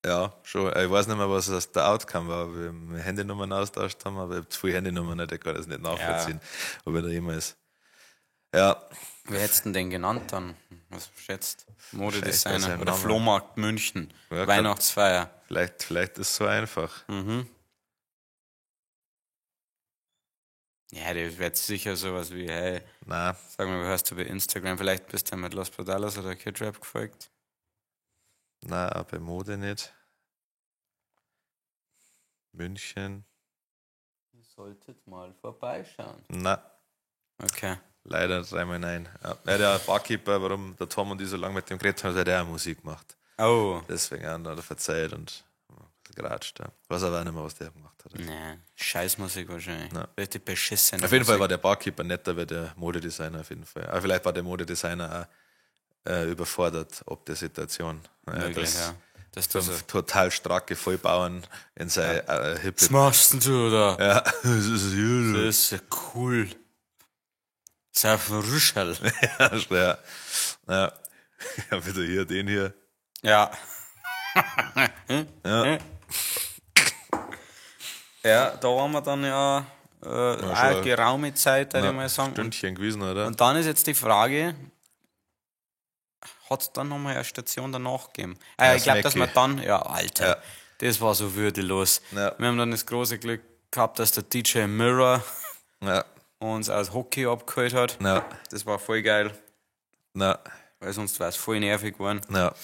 Ja, schon. Ich weiß nicht mehr, was das der Outcome war, ob wir Handynummern austauscht haben, aber ich habe zu viele Handynummern, ich kann das nicht nachvollziehen, ob er da immer ist. Ja. Wie hättest du denn genannt dann? Was schätzt? Modedesigner sein oder Name. Flohmarkt München. Ja, Weihnachtsfeier. Vielleicht ist es so einfach. Mhm. Ja, der wird sicher sowas wie, hey, Nein, sag mal, wie heißt du bei Instagram? Vielleicht bist du ja mit Los Brutales oder Kid Rap gefolgt. nein, auch bei Mode nicht. München. Ihr solltet mal vorbeischauen. Na, Okay. leider dreimal nein. Ja, ja, der Barkeeper, warum der Tom und ich so lange mit dem geredet haben, ist, weil der auch Musik macht. Oh. Deswegen auch noch verzeiht und geratscht. Ja. Weiß aber auch nicht mehr, was der gemacht hat. Nee, Scheißmusik wahrscheinlich. Ja. Richtig beschissene Auf jeden Fall Musik. war der Barkeeper netter wie der Modedesigner auf jeden Fall. Aber vielleicht war der Modedesigner auch überfordert ob der Situation. Ja, Möglich, dass ja. Dass du so, fünf total stracke Vollbauern in sein hippe. was machst denn du da? Ja, das ist Das ist ja cool. Saufen Rüschel. ja, ja. Ja, wieder hier, den hier. Ja. Ja. Ja, da waren wir dann ja auch schon. geraume Zeit, würde ich mal sagen. Und, Stündchen gewesen, oder? und dann ist jetzt die Frage, hat es dann nochmal eine Station danach gegeben? Ja, Ich glaube, dass Smacky. wir dann, ja, Alter, Ja. das war so würdelos. Ja. Wir haben dann das große Glück gehabt, dass der DJ Mirror Ja, uns aus Hockey abgeholt hat. ja, Das war voll geil, ja, weil sonst wäre es voll nervig geworden. ja.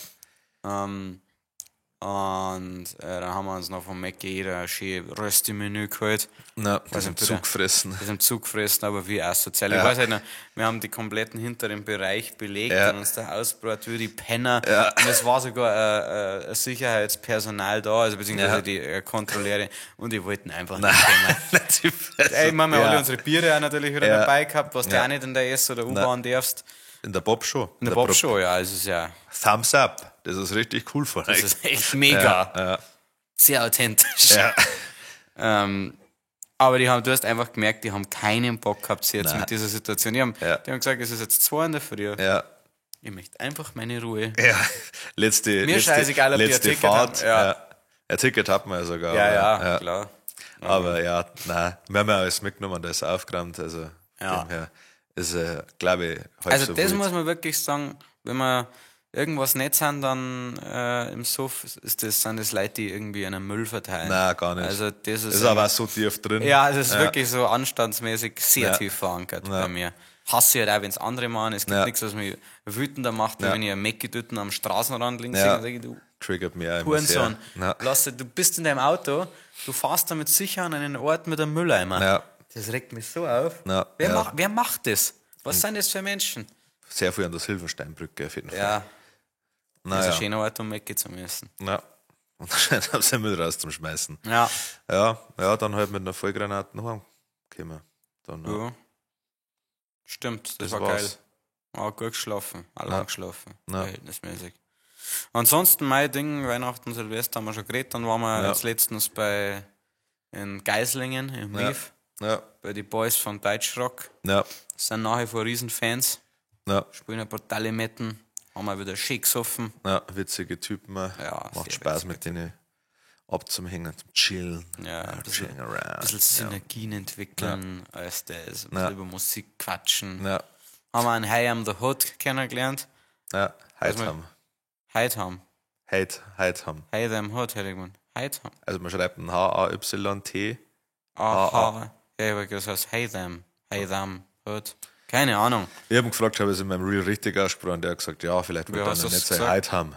Und dann haben wir uns noch vom Mac jeder ein schön Rösti-Menü geholt. Na, das im ob du Zug da- gefressen. Das im Zug gefressen, aber wie asozial. Ich Ja. weiß halt noch, wir haben die kompletten hinteren Bereich belegt Ja. und uns da ausgebracht wie die Penner. Ja. Und es war sogar ein Sicherheitspersonal da, also beziehungsweise Ja. die Kontrolleure, und die wollten einfach nicht kommen. Die Fresse. Ey, wir haben ja Ja. alle unsere Biere auch natürlich wieder Ja. dabei gehabt, was du Ja. auch nicht in der S- oder U-Bahn darfst. In der Bob schon. In der Bob schon, ja, es ist ja, Thumbs up. Das ist richtig cool von das euch. ist echt mega. Ja, Sehr authentisch. ja. Aber die haben, du hast einfach gemerkt, die haben keinen Bock gehabt sie jetzt Nein. mit dieser Situation. Die haben, Ja. die haben gesagt, es ist jetzt 2 in der Früh. Ja. Ich möchte einfach meine Ruhe. Ja. Letzte, Mir scheißegal, ob die ein letzte Ticket Fahrt. haben. Ja. Ja. Ein Ticket hat man ja sogar. Ja, aber, ja, klar. Aber ja, nein, wir haben ja alles mitgenommen, da ist aufgeräumt. Also Ja. dem her ist, glaube ich, halb Also so das wild. muss man wirklich sagen, wenn wir irgendwas nicht sind, dann im Suff ist das, sind das Leute, die irgendwie einen Müll verteilen. Nein, gar nicht. Also das ist, ist aber auch so tief drin. ja, es ist wirklich so anstandsmäßig sehr Ja. tief verankert Ja. bei mir. Hasse ich halt auch, wenn es andere machen. Es gibt Ja. nichts, was mich wütender macht, Ja. wenn ich eine Mecki-Tüten am Straßenrand links Ja. sehe und sage, du Triggert mich auch immer sehr. Hurensohn, Ja. lass dich, du bist in deinem Auto, du fährst damit sicher an einen Ort mit einem Mülleimer. Ja. Das regt mich so auf. Ja. Wer, Ja. Macht, wer macht das? Was sind das für Menschen? Sehr viel an der Silvensteinbrücke auf jeden Fall. Ja, das ist Naja. ein schöner Ort, um Mecki zu müssen. Ja. Und dann haben sie Müll rauszuschmeißen. Ja. Ja, ja, dann halt mit einer Vollgranate heimgekommen. Dann, ja. Ja. Stimmt, das, Das war war's. geil. War gut geschlafen, auch lang geschlafen, Ja. verhältnismäßig. Ansonsten mein Ding, Weihnachten, Silvester haben wir schon geredet, dann waren wir Ja. jetzt letztens bei in Geislingen im Ja. Mief, Ja, bei die Boys von Deutschrock. ja, Sind nach wie vor Riesenfans, ja, spielen eine brutale Metten, haben wir wieder schick gesoffen. ja, witzige Typen. auch. Ja, Macht sehr Spaß witzige mit denen abzuhängen, zum Chillen. Ja, ein bisschen, chilling around. bisschen Synergien entwickeln, als das, ein bisschen Ja. über Musik quatschen. Ja, Haben wir einen High am the Hood kennengelernt. ja, Also- Heitham. Heitham. Heit, Heitham. Hey them Hood, hätte ich gemeint. Heitham. Also man schreibt ein H-A-Y-T. Aha. Ja, aber das heißt Hey them. Hey them Hood. Keine Ahnung. Ich habe ihn gefragt, habe ich es in meinem Reel richtig ausgesprochen. Der hat gesagt, ja, vielleicht Wie wird er hast noch du's nicht sein gesagt? Heitham.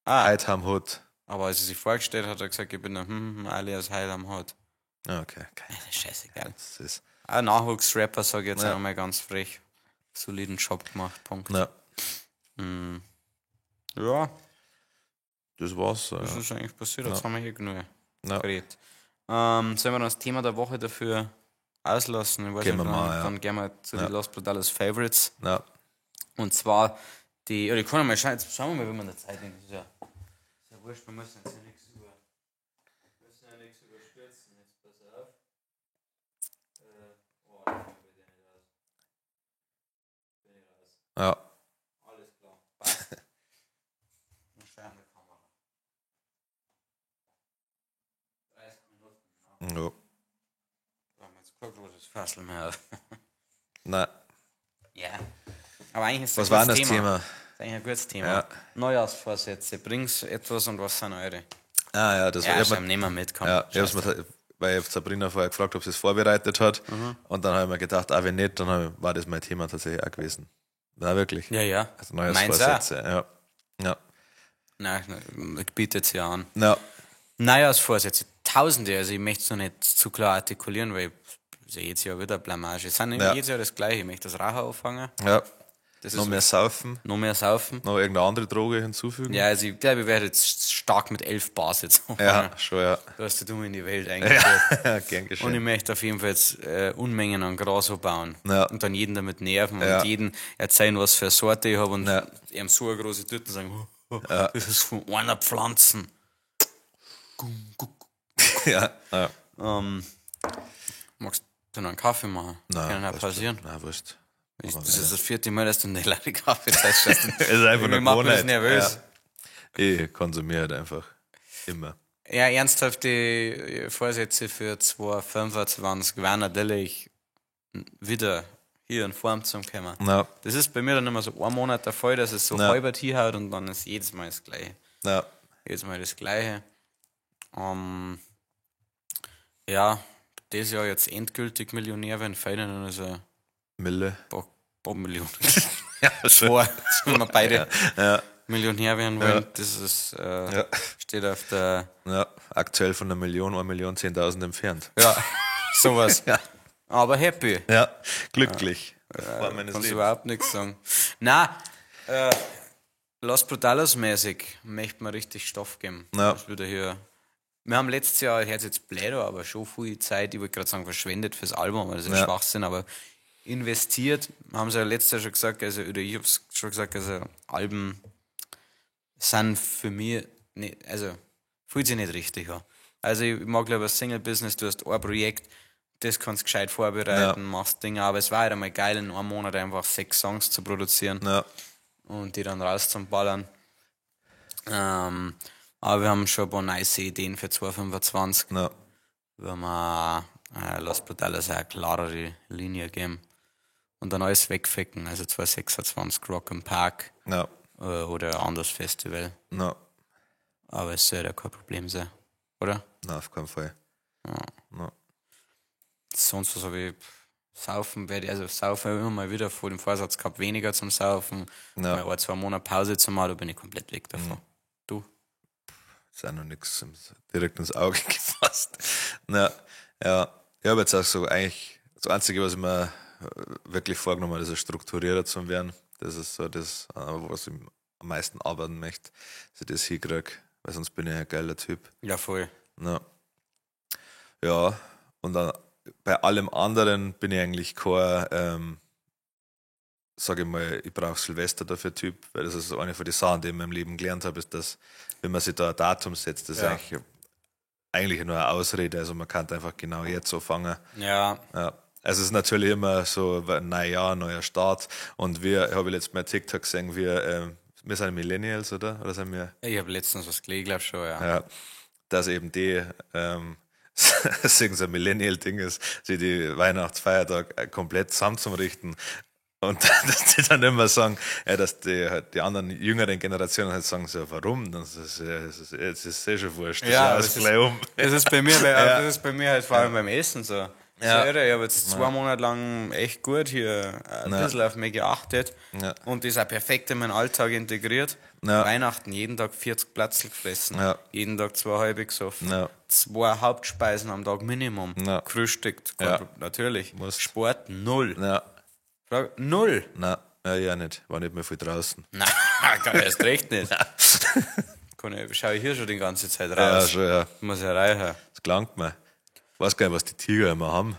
Ah, Heitham Hood. aber als er sich vorgestellt hat, hat er gesagt, ich bin der alias Hey them Hood. Ah, Okay, okay. Das ist scheißegal. Das ist, Ein Nachwuchsrapper, sage ich jetzt Ja. einmal ganz frech. Soliden Job gemacht, Punkt. na, Ja, das war's. Ja. das ist eigentlich passiert. Jetzt haben wir hier genug Ja. geredet. Sollen wir dann das Thema der Woche dafür auslassen? Ich weiß Gehen nicht, wir dann, mal, ja. dann gehen wir zu den Los Brutales Favorites. Ja. Und zwar die, oder ich kann ja mal schauen, jetzt schauen wir mal, wie wir in der Zeit sind. Das ist ja wurscht, wir müssen jetzt ja nichts über, müssen ja nichts überstürzen. Jetzt pass Ja. Alles klar. Passt. Mal schauen in der Kamera. 30 Minuten. Ja. Da haben wir jetzt kein großes Fassel mehr. Nein. Ja. Aber eigentlich ist Was ein war gutes denn das Thema? Das ist eigentlich ein gutes Thema. Ja. Neujahrsvorsätze. Bringst etwas und was sind eure? Ah ja, das Ja, war ich schau, hab mir, nehmen wir mit, komm. ja, ich hab's mir, weil ich Sabrina vorher gefragt, ob sie es vorbereitet hat. Mhm. Und dann habe ich mir gedacht, ah, wenn nicht, dann war das mein Thema tatsächlich auch gewesen. Na, wirklich. Ja, ja. Also Meins auch. Neujahrsvorsätze, ja. Ja. Nein, bietet sie an. Ja. Neujahrsvorsätze, Tausende, also ich möchte es noch nicht zu klar artikulieren, weil ich sehe jedes Jahr wieder Blamage. Es sind Ja. jedes Jahr das Gleiche. Ich möchte das Rauchen anfangen, Ja. das Noch ist mehr saufen, noch mehr saufen. noch irgendeine andere Droge hinzufügen. Ja, also ich glaube, ich werde jetzt stark mit 11 Bars jetzt anfangen. Ja, schon, ja. Du hast die dumm in die Welt eingeführt. Ja, gern Und geschehen. ich möchte auf jeden Fall jetzt Unmengen an Gras bauen. Ja. Und dann jeden damit nerven Ja. und jeden erzählen, was für eine Sorte ich habe und Ja. ihm so eine große Tüte und sagen, oh, oh, das ist von einer Pflanzen. Ja, ja. Magst du noch einen Kaffee machen? Nein, Kann ja passt passieren. schon. Nein, wurscht. Ich, das ist das vierte Mal, dass du eine leere Kaffee zeigst. Es ist einfach Irgendwie eine macht mich das Gewohnheit. nervös. Ja. Ich konsumiere halt einfach. Immer. Ja, ernsthafte Vorsätze für 2025 waren natürlich wieder hier in Form zu kommen. Ja, Das ist bei mir dann immer so ein Monat der Fall, dass es so Ja. halbert hinhaut und dann ist jedes Mal das Gleiche. ja, Jedes Mal das Gleiche. Ja, das Jahr jetzt endgültig Millionär werden, fehlen nur so ein Mille. paar Millionen. Ja, schon. Zwei, wenn wir beide Ja, Millionär werden wollen, das ist, Ja. steht auf der, ja, aktuell von 1 Million, 1.010.000 entfernt. ja, sowas. Ja. Aber happy. Ja, glücklich. Form meines Kannst Lebens. überhaupt nichts sagen. Na, Los Brutalos mäßig möchte man richtig Stoff geben. Ja. Das wieder hier. Wir haben letztes Jahr, hört jetzt blöd, an, aber schon viel Zeit, ich wollte gerade sagen, verschwendet fürs Album, aber das ist Ja. Schwachsinn, aber investiert, haben sie ja letztes Jahr schon gesagt, also, oder ich hab's schon gesagt, also Alben sind für mich nicht, also fühlt sich nicht richtig an. Also ich mag lieber Single-Business, du hast ein Projekt, das kannst du gescheit vorbereiten, Ja. machst Dinge, aber es war halt einmal geil, in einem Monat einfach 6 Songs zu produzieren Ja, und die dann rauszuballern. Aber wir haben schon ein paar nice Ideen für 2025, ja, wenn wir Los Brutales eine klarere Linie geben und dann alles wegficken, also 2026 Rock im Park ja, oder ein anderes Festival. ja. Aber es soll ja kein Problem sein, oder? Nein, auf keinen Fall. Ja. Sonst was habe ich saufen werde ich, also saufen habe ich immer mal wieder vor dem Vorsatz gehabt, weniger zum Saufen. Ja. Mal ein, 2 Monate Pause zu machen, da bin ich komplett weg davon. Du? Ist auch noch nichts direkt ins Auge gefasst. Na, ja, ich habe jetzt auch so eigentlich, das Einzige, was ich mir wirklich vorgenommen habe, ist strukturierter zu werden. Das ist so das, was ich am meisten arbeiten möchte, dass ich das hinkriege, weil sonst bin ich ein geiler Typ. Ja, voll. Ja. Ja, und dann bei allem anderen bin ich eigentlich kein, sag ich mal, ich brauche Silvester dafür Typ, weil das ist so eine von den Sachen, die ich in meinem Leben gelernt habe, ist, dass, wenn man sich da ein Datum setzt, das ist Ja. eigentlich nur eine Ausrede, also man kann einfach genau jetzt so fangen. Ja, Ja. Also es ist natürlich immer so, ein Neujahr, neuer Start und wir, habe ich letztes Mal TikTok gesehen, wir sind Millennials, oder? Oder sind wir? ich habe letztens was gelesen, glaube schon, ja. Ja, dass eben die, so ein Millennial-Ding ist, sich die Weihnachtsfeiertag komplett zusammenzurichten. Und dass die dann immer sagen, ja, dass die, halt die anderen jüngeren Generationen halt sagen, so, warum? Das ist, das ist eh schon wurscht. Das Ja, ist das alles ist- gleich um. Das ist bei mir, das ist bei mir halt vor allem beim Essen so. Ja. So irre, ich habe jetzt 2 Monate lang echt gut hier ein bisschen auf mich geachtet Ja. und das auch perfekt in meinen Alltag integriert. Ja. Weihnachten, jeden Tag 40 Platzl gefressen, Ja. jeden Tag 2 halbe gesoffen, Ja. 2 Hauptspeisen am Tag Minimum, Ja. gefrühstückt, Ja. natürlich. Musst. Sport null. Ja, Frage, null. nein, ja, ja nicht. War nicht mehr viel draußen. Nein, gar erst recht nicht. Kann ich, schau ich hier schon die ganze Zeit Ja, raus. schon, ja. Muss ja reichen. Das gelangt mir. Ich weiß gar nicht, was die Tiger immer haben.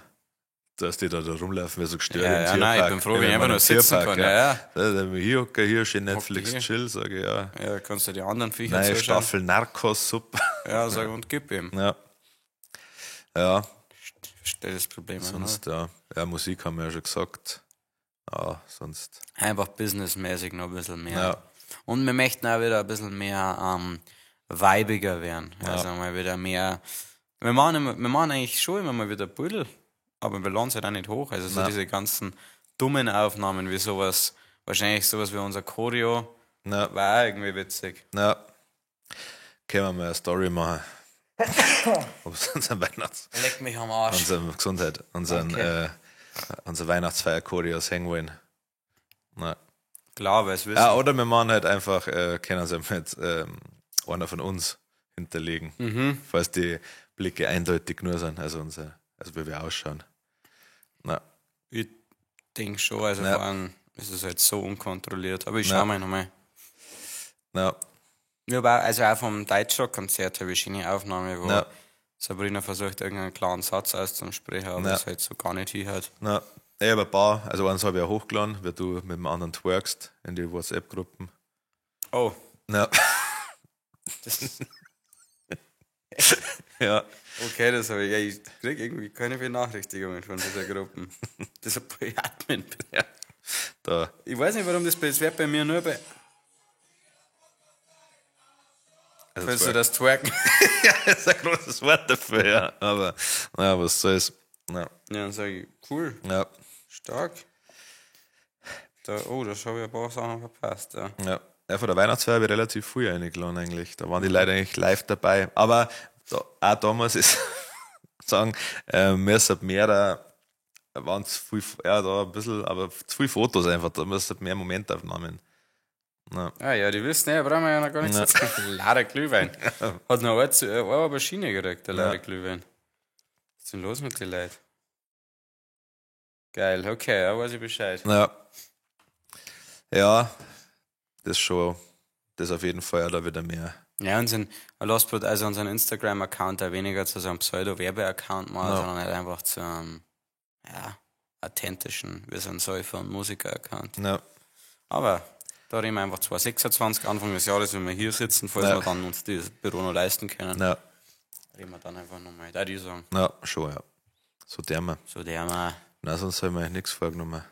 Dass die da rumlaufen wie so gestört Ja, im ja, Tierpark. nein, ich bin froh, wenn ich Ja, einfach nur im sitzen Tierpark, kann, ja, ja. Hier hocke hier schön Netflix hier. chill, sage ich, ja. Ja, kannst du die anderen Viecher Neue zuschauen. Staffel Narcos, super. Ja, sag und gib ihm. Ja. Ja, Stell das Problem an. sonst, ja. Ja, Musik haben wir ja schon gesagt. Ja, sonst. Einfach businessmäßig noch ein bisschen mehr. Ja. Und wir möchten auch wieder ein bisschen mehr vibiger werden. Also mal wieder mehr. Wir machen eigentlich schon immer mal wieder Pudel, aber wir laden es halt auch nicht hoch. Also so Nein. diese ganzen dummen Aufnahmen wie sowas, wahrscheinlich sowas wie unser Choreo, Ja, war auch irgendwie witzig. ja. Können wir mal eine Story machen. Ob es unseren Weihnachts-, Leck mich am Arsch. unseren Gesundheit, unseren, Danke. unser Weihnachtsfeier-Choreo singen wollen. Na. Klar, weil es wissen. Ja, oder wir machen halt einfach, können sie mit einer von uns hinterlegen, falls die Blicke eindeutig nur sind, also unser, also wie wir ausschauen. Na, Ich denke schon, also Ja. vor allem ist es halt so unkontrolliert. Aber ich Ja. schau mal nochmal. na, Ich hab auch, also auch vom Deutschrock-Konzert habe ich eine Aufnahme, wo Ja. Sabrina versucht, irgendeinen klaren Satz auszusprechen, aber Ja. es halt so gar nicht hinhört. na. Ich habe ein paar, also eins habe ich auch hochgeladen, wie du mit dem anderen twerkst in die WhatsApp-Gruppen. Oh, Ja, das, ja, okay, das habe ich. Ja, ich krieg irgendwie keine Benachrichtigungen von dieser Gruppen. Das ist ein Admin. bin. ja. Da, Ich weiß nicht, warum das bei, das wird bei mir nur bei. also Willst du twerk. das twerken? Ja, das ist ein großes Wort dafür, ja. Aber, naja, was soll's. Ja, Ja, dann sage ich, cool, ja, stark. Da, oh, das habe ich ein paar Sachen verpasst. Ja. ja. Ja, von der Weihnachtsfeier habe ich relativ früh eingeladen eigentlich. Da waren die Leute eigentlich live dabei. Aber da, auch da muss ich sagen, mir sind mehrere, waren zu viel, ja, da ein bisschen, aber zu viel Fotos einfach. Da müssen mehr Momentaufnahmen. Ja. Ah ja, die wissen ja, brauchen wir ja noch gar nichts Ja. erzählen. Lauter Glühwein. Hat noch eine Aubergine gekriegt, der lauter Glühwein. Was ist denn los mit den Leuten? Geil, okay, da weiß ich Bescheid. Ja. Ja, das schon, das auf jeden Fall ja da wieder mehr. Ja, unseren, also unseren Instagram-Account da weniger zu so einem Pseudo-Werbe-Account machen, Ja. sondern halt einfach zu einem, ja, authentischen, wir sind Säufer- und Musiker-Account. Ja, Aber da reden wir einfach 2026, Anfang des Jahres, wenn wir hier sitzen, falls Ja. wir dann uns dieses Büro noch leisten können, ja, reden wir dann einfach nochmal. Da die sagen, ja, schon, ja. So der wir. so der mal. Na, sonst habe ich mir eigentlich nichts vorgenommen.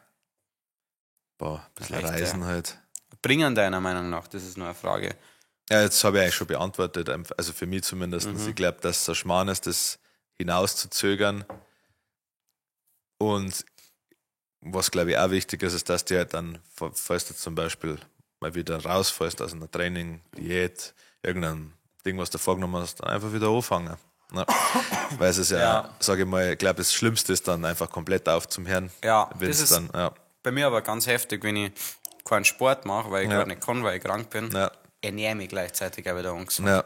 Boah, ein bisschen Reicht, Reisen halt. Bringen deiner Meinung nach? Das ist nur eine Frage. Ja, jetzt habe ich eigentlich schon beantwortet, also für mich zumindest. Ich glaube, dass es ein Schmarrn ist, das hinauszuzögern. Und was, glaube ich, auch wichtig ist, ist, dass du halt dann, falls du zum Beispiel mal wieder rausfällst aus einer Training, Diät, irgendein Ding, was du vorgenommen hast, dann einfach wieder anfangen. Ne? Weil es ist ja, Ja. sage ich mal, ich glaube, das Schlimmste ist dann einfach komplett auf zum Herrn. Ja, Wenn's das ist dann, ja, bei mir aber ganz heftig, wenn ich keinen Sport mache, weil ich Ja. gerade nicht kann, weil ich krank bin, ja, ernähre mich gleichzeitig auch wieder ungesund. ja,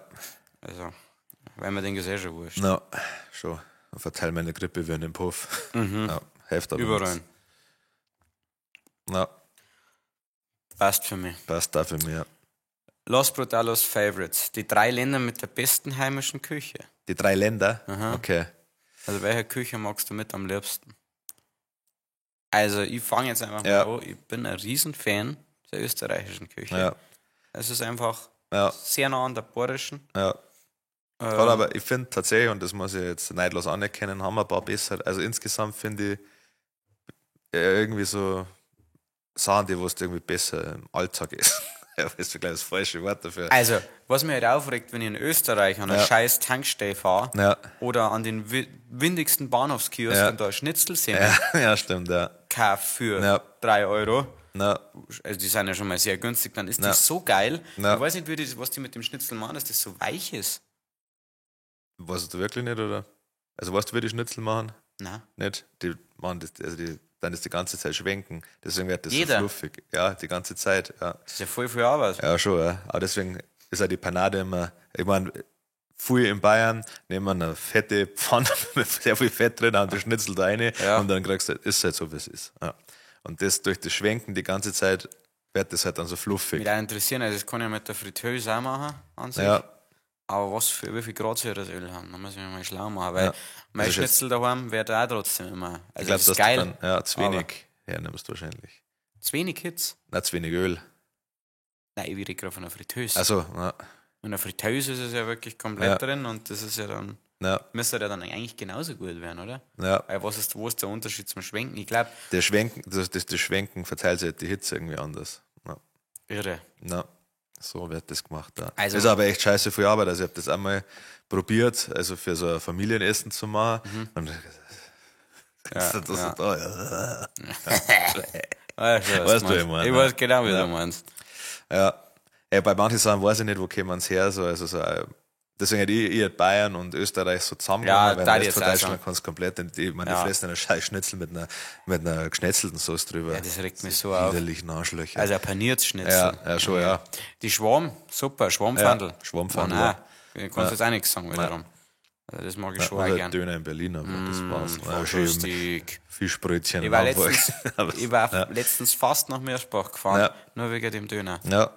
Also, weil mir denke, ist eh schon wurscht. ja, schon. Und verteile meine Grippe wie in den Puff. Ja, hilft aber Mhm. Überall. nichts. Ja, Passt für mich. passt da für mich. Ja. Los Brutalos Favorites. Die drei Länder mit der besten heimischen Küche. Die drei Länder? Okay. Also, welche Küche magst du mit am liebsten? Also, ich fange jetzt einfach Ja. mal an. Ich bin ein Riesenfan der österreichischen Küche. Ja, Es ist einfach ja, sehr nah an der bayerischen. ja. Voll, aber ich finde tatsächlich, und das muss ich jetzt neidlos anerkennen, haben wir ein paar besser. Also insgesamt finde ich irgendwie so Sachen, die was irgendwie besser im Alltag ist. Ja, ist vielleicht das falsche Wort dafür. Also, was mich halt aufregt, wenn ich in Österreich an einer Ja. scheiß Tankstelle fahre Ja. oder an den windigsten Bahnhofskiosk Ja. und da ein Schnitzel-Semmel Ja, ja, stimmt, ja. kaufe für Ja. 3 Euro, Na, also die sind ja schon mal sehr günstig, dann ist Ja. das so geil. Ja. Ich weiß nicht, wie die, was die mit dem Schnitzel machen, dass das so weich ist. weißt du wirklich nicht, oder? Also weißt du, wie die Schnitzel machen? Na, Nicht? Die machen das, also die, dann ist die ganze Zeit schwenken. Deswegen wird das Jeder. so fluffig. Ja, die ganze Zeit, ja. das ist ja voll viel Arbeit. Ja, schon, ja. Aber deswegen ist auch die Panade immer, ich meine, viel in Bayern nehmen wir eine fette Pfanne mit sehr viel Fett drin, haben die Schnitzel da rein Ja. und dann kriegst du, ist halt so, wie es ist. Ja. Und das durch das Schwenken die ganze Zeit wird das halt dann so fluffig. Mich auch interessieren, also das kann ich ja mit der Fritteuse auch machen an sich. Ja, Aber was für, wie viel Grad soll das Öl haben? Da muss ich mich mal schlau machen, weil Ja. mein Das ist jetzt- Schnitzel daheim wird auch trotzdem immer. Also ich glaube, das ist dass geil. du dann ja, zu aber- wenig hernimmst wahrscheinlich. Zu wenig Hits. Nein, zu wenig Öl. Nein, ich rede gerade von einer Fritteuse. Also, ja, In der Fritteuse ist es ja wirklich komplett Ja. drin und das ist ja dann. Ja, Müsste der dann eigentlich genauso gut werden, oder? ja. Weil was ist, wo ist der Unterschied zum Schwenken? Ich glaube, Der Schwenken, das Schwenken verteilt sich halt die Hitze irgendwie anders. Ja. irre. Ja, so wird das gemacht. Ja. Also- ist aber echt scheiße viel Arbeit. Also ich habe das einmal probiert, also für so ein Familienessen zu machen. Und das, das, Ja. Da, ja. Weißt du, was Weißt du, du ich meinst? mein, Ich ja. weiß genau, wie du meinst. Ja. Ja, bei manchen Sachen weiß ich nicht, wo kommen sie her. So, also so, deswegen hätte ich hätte Bayern und Österreich so zusammengenommen, Ja, weil da im ich Rest von jetzt auch Deutschland sagen. kannst du komplett, ich meine, Ja. die fressen einen scheiß Schnitzel mit einer geschnetzelten Sauce drüber. Ja, das regt mich so auf. Widerlichen Arschlöcher. Also ein paniertes Schnitzel. ja, ja, schon, ja. Die Schwamm, super, Schwammfandel. Ja, Schwammfandel, Oh, nein, ich kann jetzt auch nichts sagen wiederum. Also das mag ich schon auch Oder gern. Döner in Berlin, aber das war's. Ja, Voll schön lustig. Fischbrötchen Ich in war, Hamburg. letztens, Aber- ich war ja. letztens fast nach Meersbach gefahren, Ja. nur wegen dem Döner. Ja,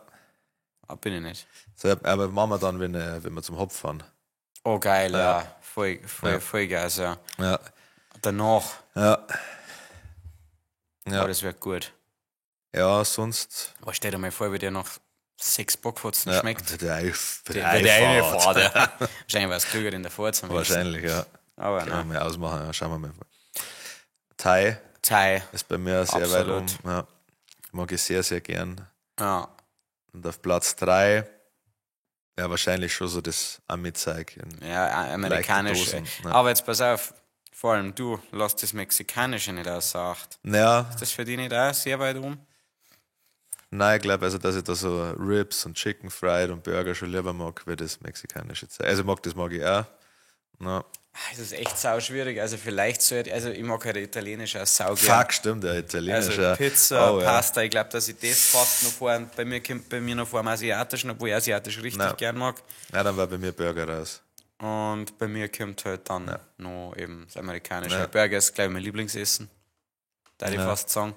Ah, bin ich nicht. so, aber machen wir dann, wenn wir zum Hopf fahren. Oh geil, ja. Voll, voll, Ja. voll geil. Also, Ja, danach, ja. Ja, oh, das wird gut. ja sonst. Aber stell dir mal vor, wie der nach 6 Bockfotzen Ja, schmeckt. Der, Eif, der, Der, der eine Einfahrt. Fahrt, ja. Wahrscheinlich war es klüger in der Fahrt. zumindest. Wahrscheinlich, ja. Aber Können wir nein. mal ausmachen, ja, schauen wir mal. Thai Thai. ist bei mir sehr weit Absolut. um. Ja. Mag ich sehr, sehr gern. Ja. Und auf Platz 3, ja, wahrscheinlich schon so das Ami-Zeug. in- Ja, amerikanisch. Dosen, ja. Aber jetzt pass auf, vor allem du, lass das Mexikanische nicht außer Acht. Naja, Ist das für dich nicht auch sehr weit um? nein, ich glaube, also, dass ich da so Ribs und Chicken Fried und Burger schon lieber mag, wie das mexikanische Zeug. Also, mag das mag ich auch. Na. Ah, Es ist echt sau schwierig. Also vielleicht sollte, also ich mag halt Italienisch auch sau gern. Fuck, stimmt, der italienische. Also Pizza, Oh, ja. Pasta, ich glaube, dass ich das fast noch vor, bei mir kommt bei mir noch vor dem Asiatischen, obwohl ich Asiatisch richtig Nein. gern mag. Nein, dann war bei mir Burger raus. Und bei mir kommt halt dann noch eben das amerikanische. Ja. Burger ist, glaube ich, mein Lieblingsessen. Da ich Ja. fast sagen.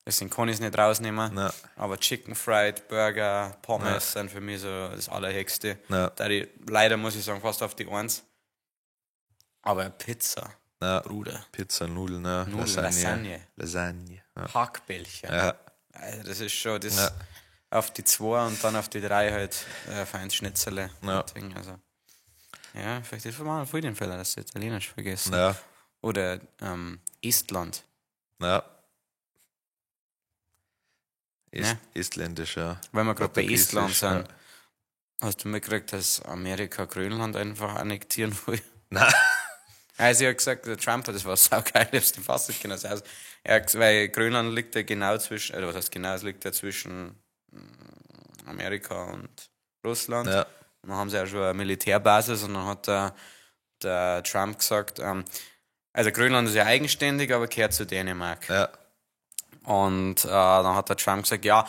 Deswegen kann ich es nicht rausnehmen. Ja. Aber Chicken Fried, Burger, Pommes sind für mich so das Allerhöchste. Ja. Da ich, leider muss ich sagen, fast auf die Eins. Aber Pizza, Ja. Bruder. Pizza, Nudeln, ja. Nudeln, Lasagne. Lasagne. Lasagne. Ja. Hackbällchen. Ja. Also das ist schon das Ja. auf die zwei und dann auf die drei halt feins Schnitzerle. Ja. Deswegen, also, ja, vielleicht ist mal voll den Fehler, dass du Italienisch vergessen. Ja. Oder Estland. Ja. Est Ne? Estländisch, ja. Weil wir gerade bei Estland Portugiesisch, sind. Hast du mitgekriegt, dass Amerika Grönland einfach annektieren will? Nein. Also ich hab gesagt, der Trump hat, das war saugeil, ich hab's nicht fassen können. Also, er hat, weil Grönland liegt ja genau zwischen, oder was heißt genau, es liegt ja zwischen Amerika und Russland. Ja. Und dann haben sie auch schon eine Militärbasis und dann hat der Trump gesagt, also Grönland ist ja eigenständig, aber gehört zu Dänemark. Ja. Und dann hat der Trump gesagt, ja,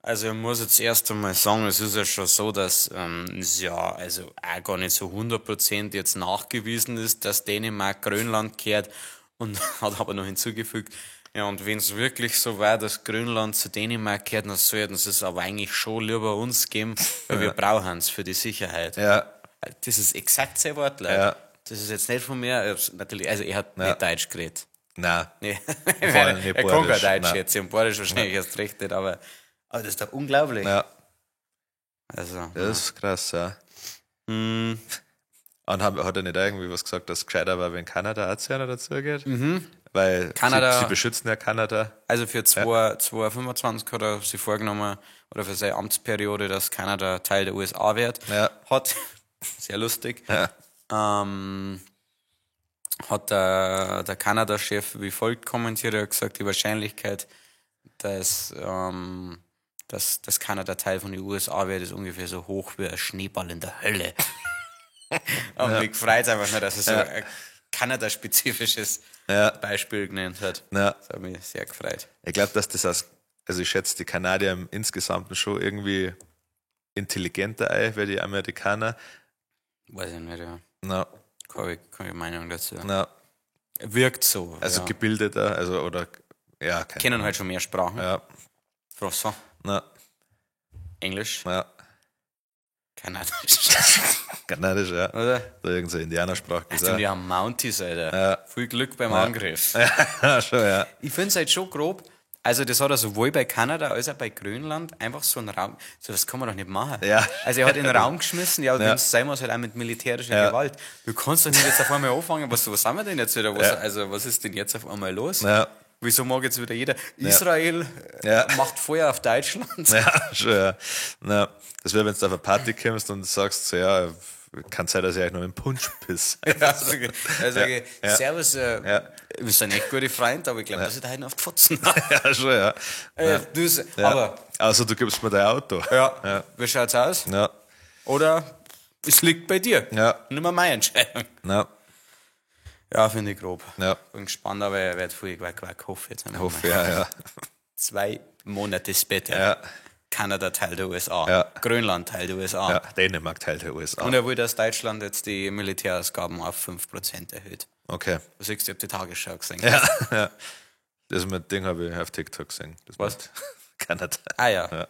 also ich muss jetzt erst einmal sagen, es ist ja schon so, dass es ja also auch gar nicht so 100% jetzt nachgewiesen ist, dass Dänemark Grönland gehört und hat aber noch hinzugefügt, ja, und wenn es wirklich so war, dass Grönland zu Dänemark gehört, dann sollten sie es aber eigentlich schon lieber uns geben, weil wir brauchen es für die Sicherheit. Ja. Das ist exakt sein Wortlaut. Ja. Das ist jetzt nicht von mir, ich hab's natürlich, also er hat Ja. nicht Deutsch geredet. Nein. Nee. Vor allem nicht Er kann kein Bayerisch, Deutsch nein. jetzt, im Bayerisch wahrscheinlich erst recht nicht, aber das ist doch unglaublich. Ja. Also, Das ist krass, ja. hm, Und hat er nicht irgendwie was gesagt, dass es gescheiter war, wenn Kanada auch zu einer dazugeht? Mhm. Weil Kanada- sie beschützen ja Kanada. also für 2025 hat er sich vorgenommen, oder für seine Amtsperiode, dass Kanada Teil der USA wird. Ja. Hat, sehr lustig, Ja. hat der Kanada-Chef wie folgt kommentiert, er hat gesagt, die Wahrscheinlichkeit, dass Kanada Teil von den USA wird, ist ungefähr so hoch wie ein Schneeball in der Hölle. Und mich freut es einfach nur, dass er so ein Kanada-spezifisches Ja. Beispiel genannt hat. Ja. Das hat mich sehr gefreut. Ich glaube, dass das als, also ich schätze die Kanadier im Insgesamten schon irgendwie intelligenter ein, wie die Amerikaner. Weiß ich nicht, ja. Na, Keine Meinung dazu. na, Wirkt so. also ja. gebildeter, also oder ja, keine Kennen halt schon mehr Sprachen. Ja, Français, na, Englisch, na, Kanadisch. Kanadisch, ja. Oder? Da irgendeine so Indianersprache Stimmt, gesagt. die haben Mounties, Alter. Ja. Viel Glück beim Angriff. Ja, schon, ja. Ich finde es halt schon grob. Also das hat er sowohl bei Kanada als auch bei Grönland einfach so einen Raum, so das kann man doch nicht machen. Ja. Also er hat in den Raum geschmissen, ja, wenn es sein muss, halt auch mit militärischer Gewalt. Du kannst doch nicht jetzt auf einmal anfangen, was haben wir denn jetzt wieder? Also was ist denn jetzt auf einmal los? Ja. Wieso mag jetzt wieder jeder? Israel macht Feuer auf Deutschland. Ja, schon, ja. Na, das wäre, wenn du auf eine Party kommst und sagst so, ja, kann sein, dass ich euch noch mit dem Punsch piss. Ja, also, Servus, wir sind echt gute Freunde, aber ich glaube, dass ich da heute noch auf die Fotzen habe. Ja, schon, ja. Aber also du gibst mir dein Auto. Ja. Wie schaut's aus? Ja. Oder es liegt bei dir. Ja. Nicht mehr meine Entscheidung. Ja. Ja, finde ich grob. Ja. Bin gespannt, aber er wird viel Quack, hoffe jetzt einfach Hoffe, mal. ja. 2 Monate später. Ja. Kanada Teil der USA. Ja. Grönland Teil der USA. Ja, Dänemark Teil der USA. Und er will, dass Deutschland jetzt die Militärausgaben auf 5% erhöht. Okay. Du siehst, ich hab die Tagesschau gesehen. Ja, ja. Das mit Ding habe ich auf TikTok gesehen. Das Was? mit Kanada. Ah ja.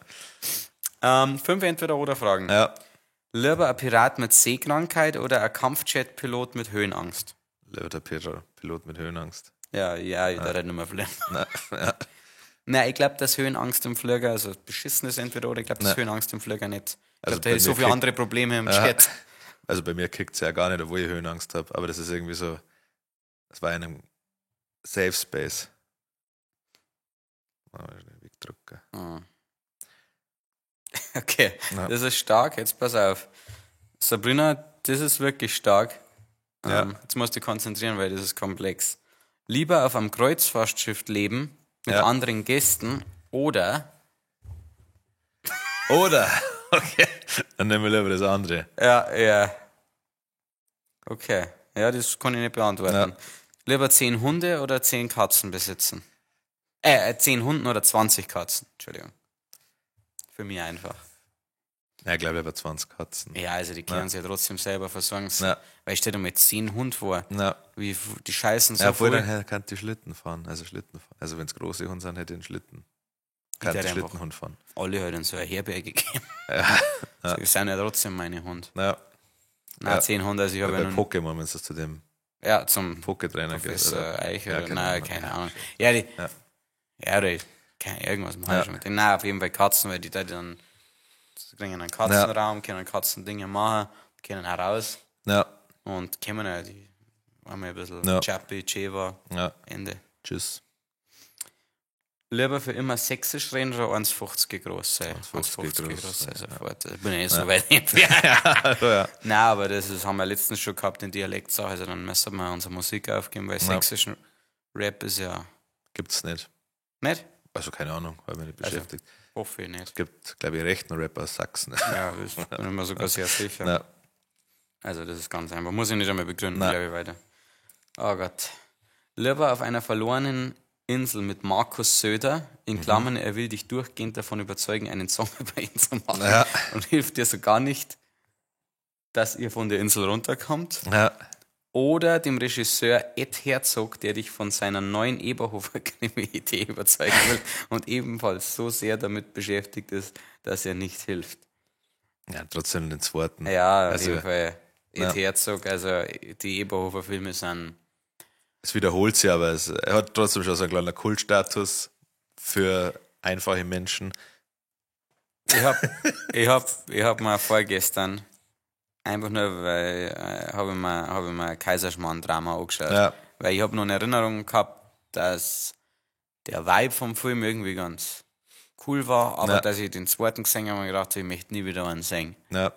5 Entweder-oder-Fragen. Ja. Lieber ein Pirat mit Seekrankheit oder ein Kampfjet-Pilot mit Höhenangst? Lieber der Pilot mit Höhenangst. Ja, ja, ich darf nicht mehr fliegen. Nein, ja. Nein, ich glaube, dass Höhenangst im Flieger, also beschissenes Entweder-oder, ich glaube, dass Höhenangst im Flieger nicht. Ich Also glaube, da bei ist so mir viele andere Probleme im Chat. Also bei mir kickt es ja gar nicht, obwohl ich Höhenangst habe. Aber das ist irgendwie so, das war in einem Safe Space. Oh, wegdrücken. Okay, Ja. das ist stark. Jetzt pass auf. Sabrina, das ist wirklich stark. Ja. Jetzt musst du dich konzentrieren, weil das ist komplex. Lieber auf einem Kreuzfahrtschiff leben mit Ja. anderen Gästen oder Oder, okay, dann nehmen wir lieber das andere. Ja, ja. Okay. Ja, das kann ich nicht beantworten. Ja. Lieber 10 Hunde oder 10 Katzen besitzen? 10 Hunden oder 20 Katzen, Entschuldigung. Für mich einfach. Ja, ich glaube lieber 20 Katzen. Ja, also die können sich ja trotzdem selber versorgen. Ja. Weil ich stelle dir mal 10 Hund vor. Ja. Wie die scheißen so Ja, obwohl, voll. dann kann die Schlitten fahren. Also Schlitten fahren. Also wenn es große Hunde sind, hätte ich einen Schlitten. Kann hätte die einfach- Schlittenhund fahren. Alle halt in so eine Herberge gegeben. Ja. Das sind ja trotzdem meine Hunde. Ja. Nein, Ja. 10 Hunde, also ich habe Bei ja nun, Pokémon, wenn es das zu dem ja, zum Pokétrainer geht. Professor oder? Eich Ja, oder, keine nein, Ahnung. keine Ahnung. Ja, die, Ja. ja, oder keine, irgendwas machen Ja. schon mit denen. Nein, auf jeden Fall Katzen, weil die da dann sie kriegen einen Katzenraum, können Katzendinge machen, können auch raus Ja, und kommen ja, die haben ja ein bisschen Ja. Chappy, Cheva, ja. Ende. Tschüss. Lieber für immer sächsisch reden oder 1,50 groß sein? 1,50 groß sein, sein, sofort. Da bin ich eh so weit entfernt. Also, ja. Nein, aber das ist, haben wir letztens schon gehabt in Dialektsache, also dann müssen wir unsere Musik aufgeben, weil sächsischen Rap ist ja Gibt's nicht. nicht? Also keine Ahnung, habe mich nicht beschäftigt. Hoffe ich nicht. Es gibt, glaube ich, rechten Rapper aus Sachsen. Ja, das bin ich mir sogar sehr sicher. Ja. Also das ist ganz einfach. Muss ich nicht einmal begründen, Nein. glaube ich, weiter. Oh Gott. Lieber auf einer verlorenen Insel mit Markus Söder, Mhm. in Klammern, er will dich durchgehend davon überzeugen, einen Song über ihn zu machen Ja. und hilft dir sogar nicht, dass ihr von der Insel runterkommt. Ja. Oder dem Regisseur Ed Herzog, der dich von seiner neuen Eberhofer-Krimi-Idee überzeugen will und ebenfalls so sehr damit beschäftigt ist, dass er nicht hilft. Ja, trotzdem den zweiten. Ja, auf Also, jeden Fall. Ed ja. Herzog, also die Eberhofer-Filme sind. Es wiederholt sich, aber er hat trotzdem schon so einen kleinen Kultstatus für einfache Menschen. Ich hab mir vorgestern einfach nur, weil habe ich mir, hab ich mir Kaiserschmarrn-Drama angeschaut. Ja. Weil ich habe noch eine Erinnerung gehabt, dass der Vibe vom Film irgendwie ganz cool war, aber Ja. dass ich den zweiten gesehen habe, habe ich gedacht, ich möchte nie wieder einen sehen. Ja.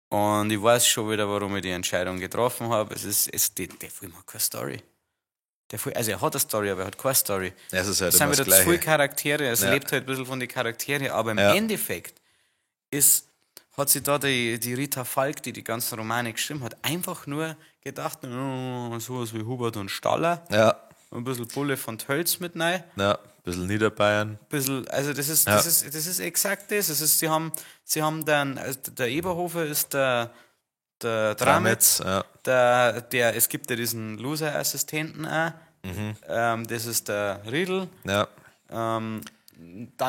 Und ich weiß schon wieder, warum ich die Entscheidung getroffen habe. Es ist, es, der, der Film hat keine Story. Der Film, also er hat eine Story, aber er hat keine Story. Ja, es ist halt Es sind immer wieder das zu viele Gleiche. Charaktere, es Ja. lebt halt ein bisschen von den Charakteren, aber im Ja. Endeffekt ist, hat sich da die Rita Falk, die die ganzen Romane geschrieben hat, einfach nur gedacht, oh, sowas wie Hubert und Staller, Ja, ein bisschen Bulle von Tölz mit rein, ja, ein bisschen Niederbayern. bisschen, also das ist, Ja. das ist exakt das. Es ist, sie haben dann, also der Eberhofer ist der Dramitz, Dramitz, ja. es gibt ja diesen Loser-Assistenten auch, das ist der Riedl. Ja, Dann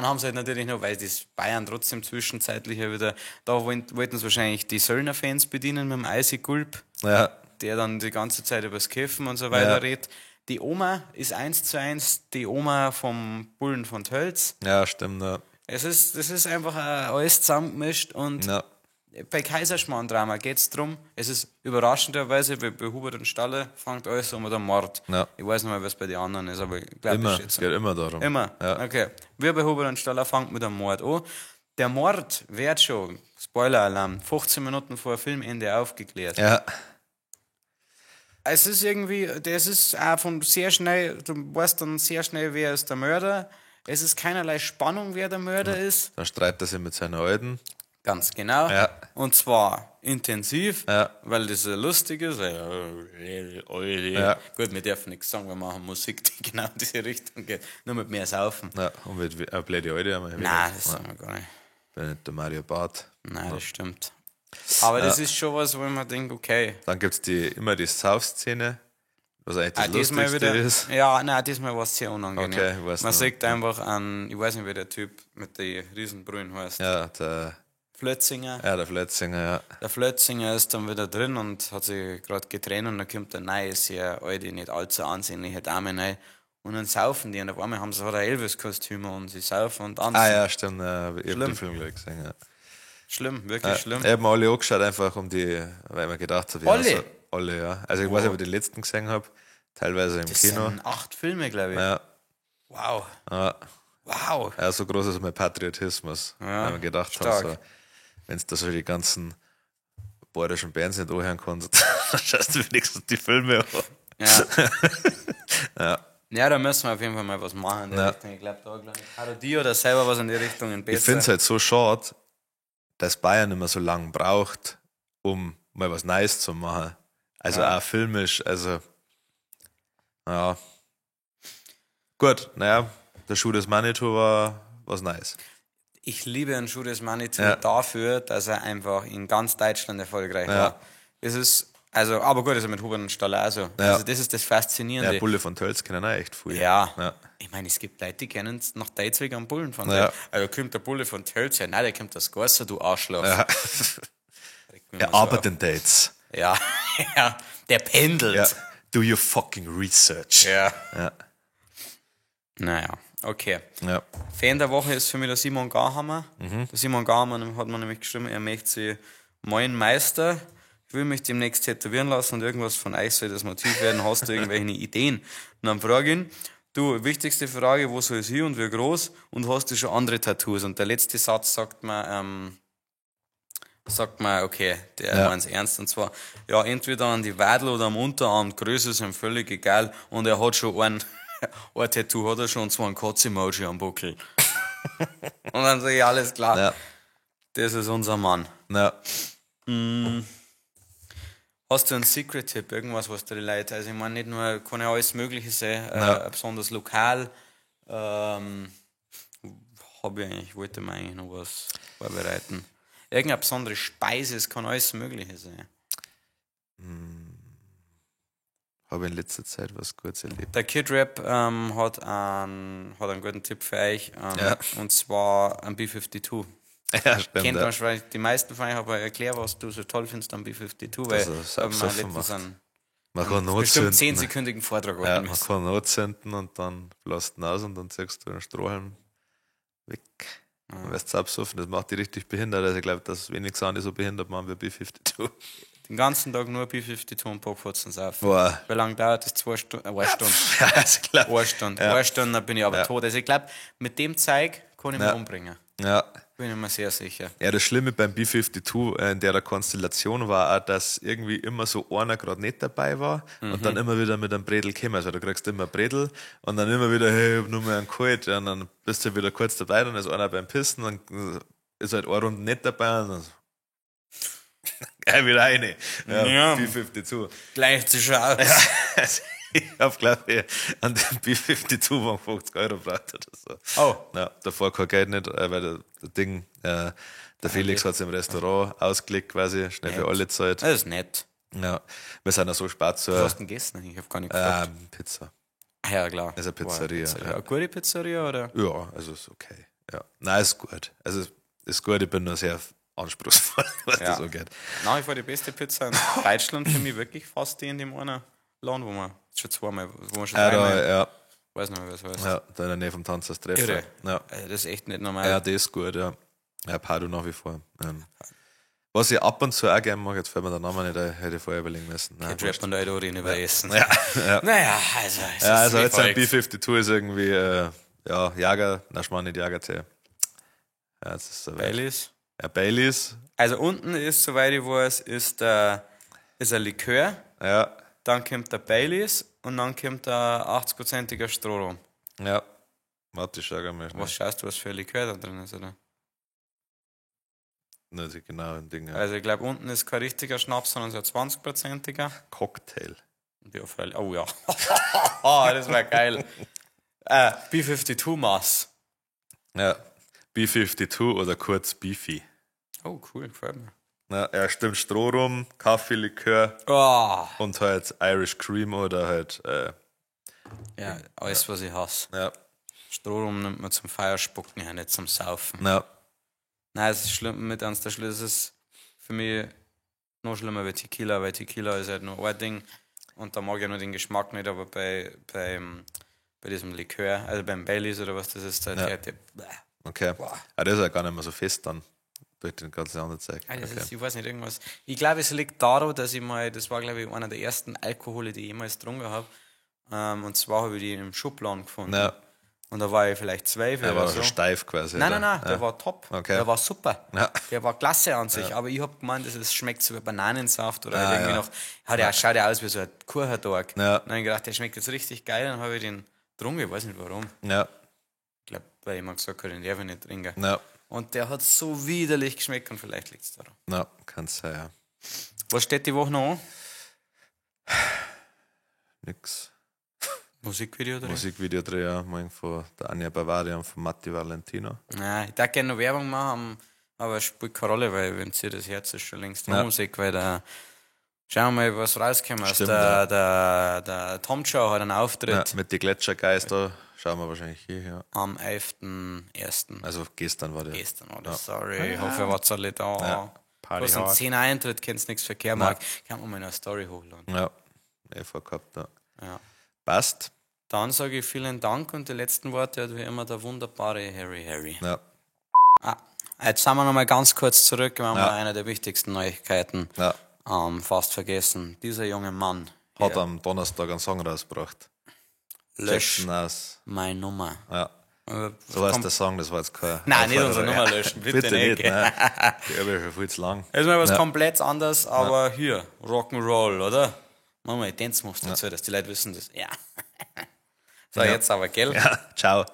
haben sie halt natürlich noch, weil das Bayern trotzdem zwischenzeitlich ja wieder, da wollten sie wahrscheinlich die Söllner-Fans bedienen mit dem Eisi Gulp, ja, der dann die ganze Zeit über das Kiffen und so weiter Ja. redet. Die Oma ist 1:1 die Oma vom Bullen von Tölz. Ja, stimmt, ja. Es ist einfach alles zusammengemischt und Ja. bei Kaiserschmarrn-Drama geht's drum, es ist überraschenderweise, bei Hubert und Staller fängt alles um mit einem Mord. Ja. Ich weiß nicht mehr, was bei den anderen ist, aber ich glaub, Immer, das steht es so. geht immer darum. Immer? Ja. Okay. Wir bei Hubert und Staller fängt mit einem Mord an. Der Mord wird schon, Spoiler-Alarm, 15 Minuten vor Filmende aufgeklärt. Ja. Es ist irgendwie, das ist auch von sehr schnell, du weißt dann sehr schnell, wer ist der Mörder. Es ist keinerlei Spannung, wer der Mörder ist. Dann streitet er sich mit seiner Alten. Ganz genau. Ja. Und zwar intensiv, Ja. weil das so lustig ist. Ja. Gut, wir dürfen nichts sagen, wir machen Musik, die genau in diese Richtung geht. Nur mit mehr Saufen. Ja, und mit eine blöde Alte haben wir Nein, wieder. das sagen wir gar nicht. Bin nicht der Mario Barth. Nein, das stimmt. Aber das ist schon was, wo ich mir denke, okay. Dann gibt's immer die Sauf-Szene, was eigentlich das Ah, diesmal Lustigste wieder. ist. Ja, nein, diesmal war es sehr unangenehm. Okay, ich weiß Man noch. sieht einfach an, ich weiß nicht, wie der Typ mit den Riesenbrühen heißt. Ja, der, Flötzinger. ja, der Flötzinger, ja. Der Flötzinger ist dann wieder drin und hat sich gerade getrennt und dann kommt eine neue, sehr alte, nicht allzu ansehnliche Dame rein. Und dann saufen die und auf einmal haben sie halt ein Elvis-Kostüm und sie saufen und tanzen. Ah ja, stimmt, ja, ich hab Schlimm. den Film gleich gesehen, ja. Schlimm, wirklich schlimm. Ich hab mir alle angeschaut, einfach um die, weil ich mir gedacht habe, ja, Alle? so, alle, ja. Also ich weiß nicht, ob ich die letzten gesehen hab, teilweise im Das Kino. sind 8 Filme, glaube ich. Ja, Wow. ja. Wow. Ja, so groß ist mein Patriotismus, Ja, weil ich mir gedacht habe, stark. so, wenn du da so die ganzen bayerischen Bands nicht anhören kannst, dann schaust du wenigstens die Filme an. Ja. Ja. Da müssen wir auf jeden Fall mal was machen in der Ja. Richtung. Ich glaube, da eine Parodie oder selber was in die Richtung. Besser. Ich finde es halt so schade, dass Bayern immer so lange braucht, um mal was Neues zu machen. Also Ja. auch filmisch, also ja. Gut, naja, der Schuh des Manitou war was Neues. Ich liebe einen Schuh des Manitou Ja. dafür, dass er einfach in ganz Deutschland erfolgreich Ja. war. Es ist, also, aber gut, ist er mit Hubert und Staller auch so. Ja. Also, das ist das Faszinierende. Ja, Bulle von Tölz kennen auch echt viel. Ja. Ja. Ich meine, es gibt Leute, die kennen es nach Deizweg am Bullen von Ja. Tölz. Also kommt der Bulle von Tölz her. Nein, der kommt aus Gorsa, du Arschloch. Ja. Regt mich Er immer so arbeitet in Dates. auf. Ja, ja, der pendelt. Ja. Do your fucking research. Ja. Ja. Naja, okay. Ja. Fan der Woche ist für mich der Simon Garhammer. Mhm. Der Simon Garhammer hat mir nämlich geschrieben, er möchte sich Moin Meister, ich will mich demnächst tätowieren lassen und irgendwas von euch soll das Motiv werden. Hast du irgendwelche Ideen? Und dann frage ich ihn, du, wichtigste Frage, wo soll es hin und wie groß? Und hast du schon andere Tattoos? Und der letzte Satz sagt mir, okay, der Ja. meint's ernst. Und zwar, ja, entweder an die Wadel oder am Unterarm, Größe ist ihm völlig egal. Und er hat schon ein Tattoo hat er schon, und zwar ein Kotz-Emoji am Buckel. Und dann sage ich, alles klar, Ja. das ist unser Mann. Ja. Hast du einen Secret-Tipp, irgendwas, was dir die Leute, also ich meine, nicht nur, kann ja alles Mögliche sein, Ja. besonders lokal, hab ich eigentlich, wollte mir eigentlich noch was vorbereiten. Irgendeine besondere Speise, es kann alles Mögliche sein. Habe in letzter Zeit was Gutes erlebt. Der Kid Rap hat einen guten Tipp für euch, Ja. und zwar ein B-52. Ja, stimmt. Kennt ja. man schon die meisten von euch, aber erklär, was du so toll findest am B-52, weil Dass er da haben wir absoffen letztens macht. einen Man kann bestimmt anzünden. 10-sekündigen Vortrag Ja, halten man müssen. kann anzünden und dann bläst du ihn aus und dann ziehst du den Strohhalm weg. Dann wirst du absoffen. Das macht die richtig behindert. Also ich glaube, dass wenig sind, die so behindert machen wie B-52. Den ganzen Tag nur B-52 und Popfotzen saufen. Boah. Wie lange dauert das? 2 Stunden? 1 Stunde. Ja, also ich glaub, 1 Stunde. Ja. 1 Stunde, dann bin ich aber Ja. tot. Also ich glaube, mit dem Zeug kann ich mich Ja. umbringen. Ja. Bin ich mir sehr sicher. Ja, das Schlimme beim B-52 in der Konstellation war auch, dass irgendwie immer so einer gerade nicht dabei war und dann immer wieder mit einem Bredel käme. Also du kriegst immer Bredel und dann immer wieder, hey, ich hab nur mal einen geholt. Ja, und dann bist du wieder kurz dabei, dann ist einer beim Pissen, dann ist halt eine Runde nicht dabei und dann so, geh wieder rein. Ja, Ja. B-52. Gleicht sich schon aus. Also, ich hab, glaube ich, an dem B-52 waren 50 Euro gebraucht oder so. Oh. Ja, davor kein Geld nicht, weil der Ding, der Felix hat's im Restaurant ausgelegt quasi, schnell für alle Zeit. Das ist nett. Ja, wir sind ja so spät zur Was hast du denn gegessen? Ich habe gar nicht gefragt. Pizza. Ah ja, klar. ist eine Pizzeria, War ja. Eine gute Pizzeria, oder? Ja, also ist okay. Ja. Nein, ist gut. Also ist gut, ich bin nur sehr anspruchsvoll, was Ja. das angeht. Nach wie vor die beste Pizza in Deutschland für mich wirklich fast die in dem einen Laden, wo wir Schon zweimal, wo wir schon Ja, dreimal, da, ja, weiß nicht mehr, was heißt. ja, da in der Nähe vom Tanzhaus Treffen. Irre. Ja. Also das ist echt nicht normal. Ja, das ist gut, ja. Ja, Padu nach wie vor. Was ich ab und zu auch gerne mache, jetzt fällt mir der Name nicht ein, hätte ich vorher überlegen müssen. Nein, Jetzt rappt man da halt über Essen. Ja, ja. Naja, also. Es Ja, ist also wie jetzt ein folgt. B52 ist irgendwie, ja, Jager, nein, Schmarrn, nicht Jagertee. Ja, jetzt ist es soweit. Baileys. Ja, Baileys, Also unten ist, soweit ich weiß, ist, der, ist ein Likör, ja, dann kommt der Baileys und dann kommt der 80-prozentiger Strohrum. ja. Warte, ich schau grad mal schnell. Was schaust du, was für ein Likör da drin ist, oder? Nein, genau, ein Ding, ja. Also ich glaube, unten ist kein richtiger Schnaps, sondern so ein 20-prozentiger. Cocktail. Ja, freilich. Oh ja. Das war geil. B52 Mass. Ja, B52 oder kurz Beefy. Oh, cool, gefällt mir. Na, ja, stimmt, Strohrum, Kaffeelikör Oh. und halt Irish Cream oder halt, Ja, alles, was ich hasse. ja, Strohrum nimmt man zum Feierspucken, ja, nicht zum Saufen. ja, Nein, es ist schlimm, mit eins der Schlüssel ist für mich noch schlimmer wie Tequila, weil Tequila ist halt nur ein Ding und da mag ich ja nur den Geschmack nicht, aber bei diesem Likör, also beim Baileys oder was das ist, da Ja. der, okay. Boah. Ah, das ist ja gar nicht mehr so fest dann, durch den ganzen anderen Zeug. Ah, das Okay. ist, ich weiß nicht, irgendwas. Ich glaube, es liegt daran, dass ich mal, das war, glaube ich, einer der ersten Alkohole, die ich jemals getrunken habe. Und zwar habe ich die im Schubladen gefunden. Ja, Und da war ich vielleicht 12 der oder war so. schon steif quasi. Nein, oder? nein, nein, ja. der war top. Okay. Der war super. Ja. Der war klasse an sich. Aber ich hab gemeint, es schmeckt so wie Bananensaft oder Ah, halt irgendwie ja. noch. Hat ja, schaut ja aus wie so ein Kuchendog. Ja. Und dann hab ich gedacht, der schmeckt jetzt richtig geil. Dann habe ich den getrunken. Ich weiß nicht warum. Ja, Ich glaube, weil jemand gesagt hat, den darf ich nicht trinken. ja, Und der hat so widerlich geschmeckt und vielleicht liegt es daran. ja, kann's sein, ja. Was steht die Woche noch an? Nix. Musikvideo drin? Musikvideo dreh, ja, morgen von der Anja Bavaria und von Matti Valentino. Nein, ich darf gerne noch Werbung machen, aber es spielt keine Rolle, weil wenn sie das Herz ist schon längst Ja. ja. Musik, weil da schauen wir mal, was rauskommt. Also Stimmt, der, ja. der Tom Joe hat einen Ja, Auftritt mit die Gletschergeister schauen wir wahrscheinlich hier, ja. am 11.01. Also gestern war der. Gestern, oder? Sorry, ich hoffe, ihr wart alle da. Ja. Party Kostet hard. 10 Eintritt, kennst nichts verkehrt machen. Kann man mal eine Story hochladen. Ja, eh vorgehabt, ja. Ja. Passt. Dann sage ich vielen Dank und die letzten Worte hat wie immer der wunderbare Harry Harry. Ja, Ah, jetzt sind wir nochmal ganz kurz zurück. Wir haben Ja. eine der wichtigsten Neuigkeiten ja. fast vergessen. Dieser junge Mann Hat hier, am Donnerstag einen Song rausgebracht. lösch Jackson Aus. meine Nummer. Ja. So heißt der Song, das war jetzt kein. Nein, nicht Aufforderung. unsere Nummer löschen, bitte Bitte nicht. nicht, nein. Die habe ich schon viel zu lang. Das ist mal was Ja. komplett anderes, aber hier, Rock'n'Roll, oder? Machen wir einen Dance-Move dazu, dass die Leute wissen, dass. Ja. So, Ja. jetzt aber, gell? Ja, ciao.